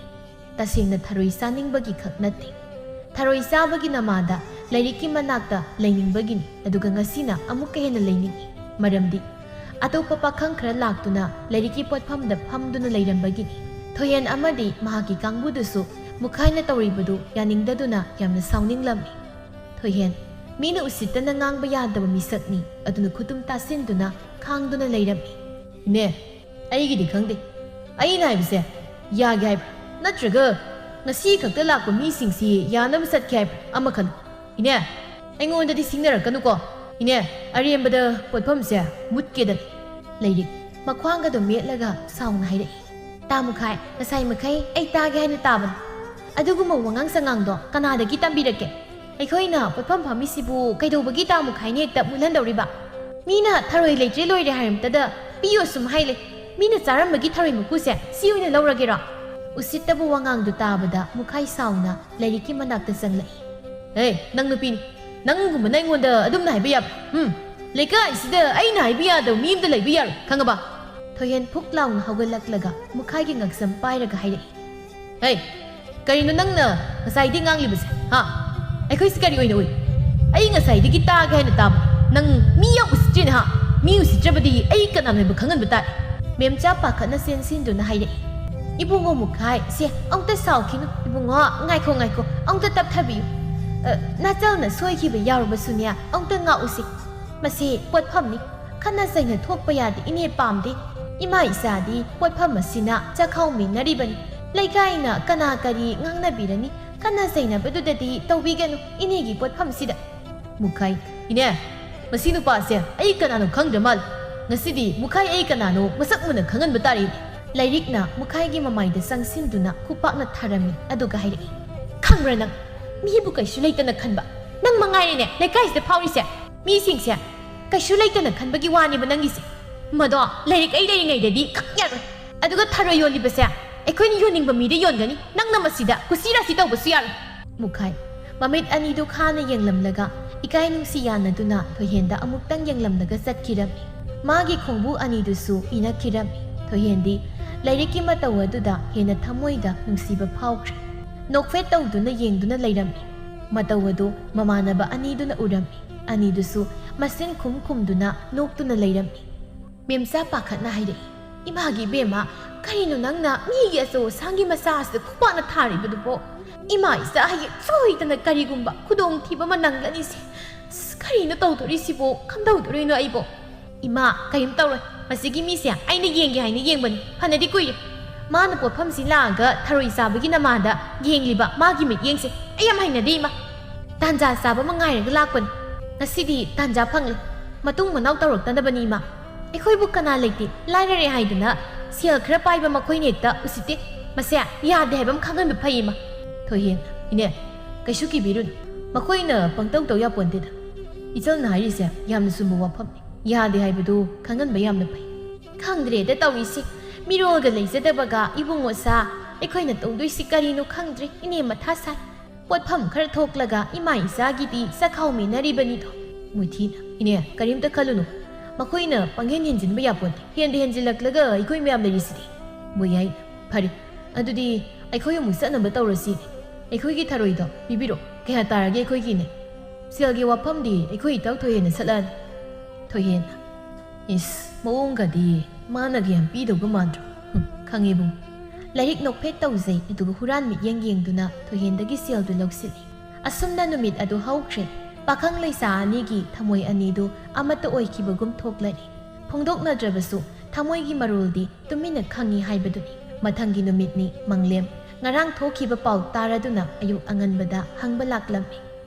ꯇꯁꯦꯡꯅ ꯊꯔꯣꯏ ꯆꯥꯅꯤꯡꯕꯒꯤ ꯈꯛ ꯅꯠꯇꯦ꯫ ꯊꯔꯣꯏ ꯆꯥꯕꯒꯤ ꯅꯃꯥꯗ ꯂꯩꯔꯤꯛꯀꯤ ꯃꯅꯥꯛꯇ ꯂꯩꯅꯤꯡꯕꯒꯤꯅꯤ, ꯑꯗꯨꯒ ꯉꯁꯤꯅ ꯑꯃꯨꯛꯀ ꯍꯦꯟꯅ ꯂꯩꯅꯤꯡꯏ꯫ ꯃꯔꯝꯗꯤ ꯑꯇꯣꯞꯄ ꯄꯥꯈꯪ ꯈꯔ ꯂꯥꯛꯇꯨꯅ ꯂꯩꯔꯤꯛꯀꯤ ꯄꯣꯠꯐꯝꯗ ꯐꯝꯗꯨꯅ ꯂꯩꯔꯝꯕꯒꯤꯅꯤ꯫ ꯊꯣꯏꯍꯦꯟ ꯑꯃꯗꯤ ꯃꯍꯥꯛꯀꯤ ꯀꯥꯡꯕꯨꯗꯨꯁꯨ ꯃꯨꯈꯥꯏꯅ ꯇꯧꯔꯤꯕꯗꯨ ꯌꯥꯅꯤꯡꯗꯗꯨꯅ ꯌꯥꯝꯅ ꯁꯥꯎꯅꯤꯡꯂꯝꯃꯤ꯫ ꯊꯣꯏꯍꯦꯟ, ꯃꯤꯅ ꯎꯁꯤꯠꯇꯅ ꯉꯥꯡꯕ ꯌꯥꯗꯕ ꯃꯤꯁꯛꯅꯤ, ꯑꯗꯨꯅ ꯈꯨꯇꯨꯝ ꯇꯥꯁꯤꯟꯗꯨꯅ ꯈꯥꯡꯗꯨꯅ ꯂꯩꯔꯝꯃꯤ꯫ "ꯏꯅꯦ, ꯑꯩꯒꯤꯗꯤ ꯈꯪꯗꯦ꯫ ꯑꯩꯅ ꯍꯥꯏꯕꯁꯦ ꯌꯥꯒꯦ ꯍꯥꯏꯕ꯭ꯔꯥ, ꯅꯠꯇ꯭ꯔꯒ ꯉꯁꯤ ꯈꯛꯇ ꯂꯥꯛꯄ ꯃꯤꯁꯤꯡꯁꯤ ꯌꯥꯅꯕ ꯆꯠꯀꯦ ꯍꯥꯏꯕ꯭ꯔꯥ? ꯑꯃ ꯈꯜꯂꯨ꯫ ꯏꯅꯦ, ꯑꯩꯉꯣꯟꯗꯗꯤ ꯁꯤꯡꯅꯔꯛꯀꯅꯨꯀꯣ꯫ ꯏꯅꯦ, ꯑꯔꯦꯝꯕꯗ ꯄꯣꯠꯐꯝꯁꯦ ꯃꯨꯠꯀꯦꯗꯅꯤ꯫" ꯂꯩꯔꯤꯛ ꯃꯈ꯭ꯋꯥꯡꯒꯗꯣ ꯃꯦꯠꯂꯒ ꯁꯥꯎꯅ ꯍꯥꯏꯔꯛꯏ꯫ "ꯇꯥ ꯃꯨꯈꯥꯏ, ꯉꯁꯥꯏ ꯃꯈꯩ ꯑꯩ ꯇꯥꯒꯦ ꯍꯥꯏꯅ ꯇꯥꯕꯅꯤ꯫ ꯑꯗꯨꯒꯨꯝꯕ ꯋꯥꯉꯥꯡ ꯁꯉꯥꯡꯗꯣ ꯀꯅꯥꯗꯒꯤ ꯇꯝꯕꯤꯔꯛꯀꯦ? ꯑꯩꯈꯣꯏꯅ ꯄꯣꯠꯐꯝ ꯐꯝꯃꯤꯁꯤꯕꯨ ꯀꯩꯗꯧꯕꯒꯤ ꯇꯥ ꯃꯨꯈꯥꯏꯅ ꯍꯦꯛꯇ ꯃꯨꯜꯍꯟꯗꯧꯔꯤꯕ? ꯃꯤꯅ ꯊꯔꯣꯏ ꯂꯩꯇ꯭ꯔꯦ ꯂꯣꯏꯔꯦ ꯍꯥꯏꯔꯝꯇꯗ ꯄꯤꯌꯣ ꯁꯨꯝ ꯍꯥꯏ ꯂꯩ꯫ ꯃꯤꯅ ꯆꯥꯔꯝꯕꯒꯤ ꯊꯔꯣꯏ ꯃꯀꯨꯁꯦ ꯁꯤ ꯑꯣꯏꯅ ꯂꯧꯔꯒꯦꯔꯣ?" ꯎꯁꯤꯠꯇꯕ ꯋꯥꯉꯥꯡꯗꯨ ꯇꯥꯕꯗ ꯃꯨꯈꯥꯏ ꯁꯥꯎꯅ ꯂꯩꯔꯤꯛꯀꯤ ꯃꯅꯥꯛꯇ ꯆꯪꯂꯛꯏ꯫ "ꯍꯦ, ꯅꯪ ꯅꯨꯄꯤꯅꯤ꯫ ꯅꯪꯒꯨꯝꯕꯅ ꯑꯩꯉꯣꯟꯗ ꯑꯗꯨꯝꯅ ꯍꯥꯏꯕ ꯌꯥꯕ꯭ꯔꯥ? ꯎꯝ, ꯂꯩꯀꯥꯏꯁꯤꯗ ꯑꯩꯅ ꯍꯥꯏꯕ ꯌꯥꯗꯕ ꯃꯤ ꯑꯝꯇ ꯂꯩꯕ ꯌꯥꯔꯣꯏ, ꯈꯪꯉꯕ?" ꯊꯣꯏꯍꯦꯟ ꯐꯨꯛ ꯂꯥꯎꯅ ꯍꯧꯒꯠꯂꯛꯂꯒ ꯃꯨꯈꯥꯏꯒꯤ ꯉꯛꯁꯝ ꯄꯥꯏꯔꯒ ꯍꯥꯏꯔꯛꯏ꯫ "ꯍꯦ, ꯀꯔꯤꯅꯣ ꯅꯪꯅ ꯉꯁꯥꯏꯗꯤ ꯉꯥꯡꯂꯤꯕꯁꯦ, ꯍꯥ? ꯑꯩꯈꯣꯏꯁꯤ ꯀꯔꯤ ꯑꯣꯏꯅ ꯎꯏ? ꯑꯩ ꯉꯁꯥꯏꯗꯒꯤ ꯇꯥꯒꯦ ꯍꯥꯏꯅ ꯇꯥꯕ꯫ ꯅꯪ ꯃꯤ ꯌꯥꯝ ꯎꯁꯤꯠꯇ꯭ꯔꯤꯅꯦ, ꯍꯥ? ꯃꯤ ꯎꯁꯤꯠꯇ꯭ꯔꯕꯗꯤ ꯑꯩ ꯀꯅꯥꯅꯣ ꯍꯥꯏꯕ ꯈꯪꯍꯟꯕ ꯇꯥꯔꯦ꯫" ꯃꯦꯝꯆꯥ ꯄꯥꯈꯠꯅ ꯆꯦꯟꯁꯤꯟꯗꯨꯅ ꯍꯥꯏꯔꯛꯏ꯫ "ꯏꯕꯨꯡꯉꯣ ꯃꯨꯈꯥꯏ, ꯁꯦ, ꯑꯃꯨꯛꯇ ꯁꯥꯎꯈꯤꯅꯨ꯫ ꯏꯕꯨꯡꯉꯣ, ꯉꯥꯏꯈꯣ, ꯉꯥꯏꯈꯣ, ꯑꯃꯨꯛꯇ ꯇꯞꯊꯕꯤꯌꯨ꯫ ꯑ, ꯅꯆꯜꯅ ꯁꯣꯏꯈꯤꯕ ꯌꯥꯎꯔꯕꯁꯨꯅꯦ, ꯑꯃꯨꯛꯇ ꯉꯥꯛꯎꯁꯤ꯫ ꯃꯁꯤ ꯄꯣꯠꯐꯝꯅꯤ꯫ ꯈꯠꯅ ꯆꯩꯅ ꯊꯣꯛꯄ ꯌꯥꯗꯦ, ꯏꯅꯦ ꯄꯥꯝꯗꯦ꯫ ꯏꯃꯥ ꯏꯆꯥꯗꯤ ꯄꯣꯠꯐꯝ ꯑꯁꯤꯅ ꯆꯥꯛꯈꯥꯎ ꯃꯦꯟꯅꯔꯤꯕꯅꯤ꯫ ꯂꯩꯀꯥꯏꯅ ꯀꯅꯥ ꯀꯔꯤ ꯉꯥꯡꯅꯕꯤꯔꯅꯤ? ꯈꯠꯅ ꯆꯩꯅꯕꯗꯨꯗꯗꯤ ꯇꯧꯕꯤꯒꯅꯨ ꯏꯅꯦꯒꯤ ꯄꯣꯠꯐꯝꯁꯤꯗ꯫" ꯃꯨꯈꯥꯏ, "ꯏꯅꯦ, ꯃꯁꯤ ꯅꯨꯄꯥꯁꯦ ꯑꯩ ꯀꯅꯥꯅꯣ ꯈꯪꯗ꯭ꯔ ꯃꯥꯜꯂꯦ꯫ ꯉꯁꯤꯗꯤ ꯃꯨꯈꯥꯏ ꯑꯩ ꯀꯅꯥꯅꯣ ꯃꯁꯛ ꯃꯨꯟꯅ ꯈꯪꯍꯟꯕ ꯇꯥꯔꯦ꯫" ꯂꯩꯔꯤꯛꯅ ꯃꯨꯈꯥꯏꯒꯤ ꯃꯃꯥꯏꯗ ꯆꯪꯁꯤꯟꯗꯨꯅ ꯈꯨꯄꯥꯛꯅ ꯊꯥꯔꯝꯃꯤ, ꯑꯗꯨꯒ ꯍꯥꯏꯔꯛꯏ, "ꯈꯪꯕ꯭ꯔꯥ ꯅꯪ? ꯃꯤꯕꯨ ꯀꯩꯁꯨ ꯂꯩꯇꯅ ꯈꯟꯕ ꯅꯪ ꯃꯉꯥꯏꯔꯦꯅꯦ ꯂꯩꯀꯥꯏꯁꯤꯗ ꯐꯥꯎꯔꯤꯁꯦ꯫ ꯃꯤꯁꯤꯡꯁꯦ ꯀꯩꯁꯨ ꯂꯩꯇꯅ ꯈꯟꯕꯒꯤ ꯋꯥꯅꯦꯕ ꯅꯪꯒꯤꯁꯦ꯫ ꯃꯗꯣ ꯂꯩꯔꯤꯛ ꯑꯩ ꯂꯩꯔꯤꯉꯩꯗꯗꯤ ꯈꯪ ꯌꯥꯔꯣꯏ꯫ ꯑꯗꯨꯒ ꯊꯔꯣꯏ ꯌꯣꯜꯂꯤꯕꯁꯦ ꯑꯩꯈꯣꯏꯅ ꯌꯣꯟꯅꯤꯡꯕ ꯃꯤꯗ ꯌꯣꯟꯒꯅꯤ, ꯅꯪꯅ ꯃꯁꯤꯗ ꯀꯨꯁꯤ ꯔꯥꯁꯤ ꯇꯧꯕꯁꯨ ꯌꯥꯔꯣꯏ꯫" ꯃꯨꯈꯥꯏ, ꯃꯃꯤꯠ ꯑꯅꯤꯗꯨ ꯈꯥꯅ ꯌꯦꯡꯂꯝꯂꯒ ꯏꯀꯥꯏ ꯅꯨꯡꯁꯤ ꯌꯥꯅꯗꯨꯅ ꯊꯣꯏꯍꯦꯟꯗ ꯑꯃꯨꯛꯇꯪ ꯌꯦꯡꯂꯝꯂꯒ ꯆꯠꯈꯤꯔꯝꯃꯤ꯫ ꯃꯥꯒꯤ ꯈꯣꯡꯕꯨ ꯑꯅꯤꯗꯨꯁꯨ ꯏꯅꯈꯤꯔꯝꯃꯤ꯫ ꯊꯣꯏꯍꯦꯟꯗꯤ ꯂꯩꯔꯤꯛꯀꯤ ꯃꯇꯧ ꯑꯗꯨꯗ ꯍꯦꯟꯅ ꯊꯃꯣꯏꯗ ꯅꯨꯡꯁꯤꯕ ꯐꯥꯎꯈ꯭ꯔꯦ꯫ ꯅꯣꯛꯐꯦꯠ ꯇꯧꯗꯨꯅ ꯌꯦꯡꯗꯨꯅ ꯂꯩꯔꯝꯃꯤ꯫ ꯃꯇꯧ ꯑꯗꯨ ꯃꯃꯥꯟꯅꯕ ꯑꯅꯤꯗꯨꯅ ꯎꯔꯝꯃꯤ꯫ ꯑꯅꯤꯗꯨꯁꯨ ꯃꯁꯤꯟ ꯈꯨꯝ ꯈꯨꯝꯗꯨꯅ ꯅꯣꯛꯇꯨꯅ ꯂꯩꯔꯝꯃꯤ꯫ ꯃꯦꯝꯆꯥ ꯄꯥꯈꯠꯅ ꯍꯥꯏꯔꯛꯏ, "ꯏꯃꯥꯒꯤ ꯏꯕꯦꯝꯃ, ꯀꯔꯤꯅꯣ ꯅꯪꯅ ꯃꯤꯒꯤ ꯑꯆꯧ ꯑꯁꯥꯡꯒꯤ ꯃꯆꯥꯁꯤꯗ ꯈꯨꯄꯥꯛꯅ ꯊꯥꯔꯤꯕꯗꯨꯕꯣ? ꯏꯃꯥ ꯏꯆꯥ ꯍꯌꯦꯡ ꯁꯣꯏꯗꯅ ꯀꯔꯤꯒꯨꯝꯕ ꯈꯨꯗꯣꯡꯊꯤꯕ ꯑꯃ ꯅꯪꯒꯅꯤꯁꯦ꯫ ꯑꯁ, ꯀꯔꯤꯅꯣ ꯇꯧꯗꯣꯔꯤꯁꯤꯕꯣ? ꯀꯝꯗꯧꯗꯣꯔꯤꯅꯣ ꯑꯩꯕꯣ?" "ꯏꯃꯥ, ꯀꯔꯤꯝ ꯇꯧꯔꯣꯏ꯫ ꯃꯁꯤꯒꯤ ꯃꯤꯁꯦ ꯑꯩꯅ ꯌꯦꯡꯒꯦ ꯍꯥꯏꯅ ꯌꯦꯡꯕꯅꯤ꯫ ꯐꯅꯗꯤ ꯀꯨꯏꯔꯦ꯫ ꯃꯥꯅ ꯄꯣꯠꯐꯝꯁꯤ ꯂꯥꯛꯑꯒ ꯊꯔꯣꯏ ꯆꯥꯕꯒꯤ ꯅꯃꯥꯗ ꯌꯦꯡꯂꯤꯕ ꯃꯥꯒꯤ ꯃꯤꯠꯌꯦꯡꯁꯦ ꯑꯩ ꯌꯥꯝ ꯍꯩꯅꯗꯦ, ꯏꯃꯥ꯫ ꯇꯥꯟꯖꯥ ꯆꯥꯕ ꯑꯃ ꯉꯥꯏꯔꯒ ꯂꯥꯛꯄꯅꯤ꯫ ꯉꯁꯤꯗꯤ ꯇꯥꯟꯖꯥ ꯐꯪꯂꯦ꯫ ꯃꯇꯨꯡ ꯃꯅꯥꯎ ꯇꯧꯔꯛꯇꯅꯕꯅꯤ, ꯏꯃꯥ꯫" ꯑꯩꯈꯣꯏꯕꯨ ꯀꯅꯥ ꯂꯩꯇꯦ, ꯂꯥꯏꯔꯔꯦ ꯍꯥꯏꯗꯅ ꯁꯦꯜ ꯈꯔ ꯄꯥꯏꯕ ꯃꯈꯣꯏꯅ ꯍꯦꯛꯇ ꯎꯁꯤꯠꯇꯦ꯫ ꯃꯁꯦ ꯌꯥꯗꯦ ꯍꯥꯏꯕ ꯑꯃ ꯈꯪꯍꯟꯕ ꯐꯩ, ꯏꯃꯥ꯫ ꯊꯣꯏꯍꯦꯟ, ꯏꯅꯦ, ꯀꯩꯁꯨ ꯀꯤꯕꯤꯔꯨꯅꯨ꯫ ꯃꯈꯣꯏꯅ ꯄꯪꯇꯧ ꯇꯧ ꯌꯥꯄꯣꯟꯇꯦꯗ꯫ ꯏꯆꯜꯅ ꯍꯥꯏꯔꯤꯁꯦ ꯌꯥꯝꯅ ꯆꯨꯝꯕ ꯋꯥꯐꯝꯅꯤ꯫ ꯌꯥꯗꯦ ꯍꯥꯏꯕꯗꯨ ꯈꯪꯍꯟꯕ ꯌꯥꯝꯅ ꯐꯩ꯫ ꯈꯪꯗ꯭ꯔꯦꯗ ꯇꯧꯔꯤꯁꯦ꯫ ꯃꯤꯔꯣꯜꯒ ꯂꯩꯖꯗꯕꯒ ꯏꯕꯨꯡꯉꯣ ꯁꯥ ꯑꯩꯈꯣꯏꯅ ꯇꯧꯗꯣꯏꯁꯤ ꯀꯔꯤꯅꯣ ꯈꯪꯗ꯭ꯔꯦ꯫ ꯏꯅꯦ ꯃꯊꯥ ꯁꯥꯏ꯫ ꯄꯣꯠꯐꯝ ꯈꯔ ꯊꯣꯛꯂꯒ ꯏꯃꯥ ꯏꯆꯥꯒꯤꯗꯤ ꯆꯈꯥꯎ ꯃꯦꯟꯅꯔꯤꯕꯅꯤꯗꯣ꯫ ꯃꯨꯊꯤꯅ, ꯏꯅꯦ, ꯀꯔꯤꯝꯇ ꯈꯜꯂꯨꯅꯨ꯫ ꯃꯈꯣꯏꯅ ꯄꯪꯍꯦꯟ ꯍꯦꯟꯖꯤꯟꯕ ꯌꯥꯄꯣꯟꯇꯦ꯫ ꯍꯦꯟꯗ ꯍꯦꯟꯖꯤꯜꯂꯛꯂꯒ ꯑꯩꯈꯣꯏ ꯃꯌꯥꯝ ꯂꯩꯔꯤꯁꯤꯗꯤ꯫ ꯃꯣꯏꯌꯥꯏ, ꯐꯔꯦ, ꯑꯗꯨꯗꯤ ꯑꯩꯈꯣꯏ ꯑꯃꯨꯛ ꯆꯠꯅꯕ ꯇꯧꯔꯁꯤ꯫ ꯑꯩꯈꯣꯏꯒꯤ ꯊꯔꯣꯏꯗꯣ ꯄꯤꯕꯤꯔꯣ꯫ ꯀꯌꯥ ꯇꯥꯔꯒꯦ ꯑꯩꯈꯣꯏꯒꯤꯅꯦ? ꯁꯦꯜꯒꯤ ꯋꯥꯐꯝꯗꯤ ꯑꯩꯈꯣꯏ ꯏꯇꯥꯎ ꯊꯣꯏꯍꯦꯟꯅ ꯁꯠꯂꯛꯑꯅꯤ꯫ ꯊꯣꯏꯍꯦꯟꯅ, ꯏꯁ, ꯃꯑꯣꯡꯒꯗꯤ ꯃꯥꯅꯒ ꯌꯥꯝ ꯄꯤꯗꯧꯕ ꯃꯥꯟꯗ꯭ꯔꯣ? ꯍꯨꯝ, ꯈꯪꯉꯦ ꯏꯕꯨꯡ꯫ ꯂꯥꯏꯔꯤꯛ ꯅꯣꯛꯐꯦꯠ ꯇꯧꯖꯩ, ꯑꯗꯨꯒ ꯍꯨꯔꯥꯟ ꯃꯤꯠꯌꯦꯡ ꯌꯦꯡꯗꯨꯅ ꯊꯣꯏꯍꯦꯟꯗꯒꯤ ꯁꯦꯜꯗꯨ ꯂꯧꯁꯤꯜꯂꯤ꯫ ꯑꯁꯨꯝꯅ ꯅꯨꯃꯤꯠ ꯑꯗꯨ ꯍꯧꯈ꯭ꯔꯦ꯫ ꯄꯥꯈꯪ ꯂꯩꯁꯥ ꯑꯅꯤꯒꯤ ꯊꯃꯣꯏ ꯑꯅꯤꯗꯨ ꯑꯃꯠꯇ ꯑꯣꯏꯈꯤꯕꯒꯨꯝ ꯊꯣꯛꯂꯔꯦ꯫ ꯐꯣꯡꯗꯣꯛꯅꯗ꯭ꯔꯕꯁꯨ ꯊꯃꯣꯏꯒꯤ ꯃꯔꯣꯜꯗꯤ ꯇꯨꯃꯤꯟꯅ ꯈꯪꯉꯤ ꯍꯥꯏꯕꯗꯨꯅꯤ꯫ ꯃꯊꯪꯒꯤ ꯅꯨꯃꯤꯠꯅꯤ ꯃꯪꯂꯦꯝ꯫ ꯉꯔꯥꯡ ꯊꯣꯛꯈꯤꯕ ꯄꯥꯎ ꯇꯥꯔꯗꯨꯅ ꯑꯌꯨꯛ ꯑꯉꯟꯕꯗ ꯍꯪꯕ ꯂꯥꯛꯂꯝꯃꯤ꯫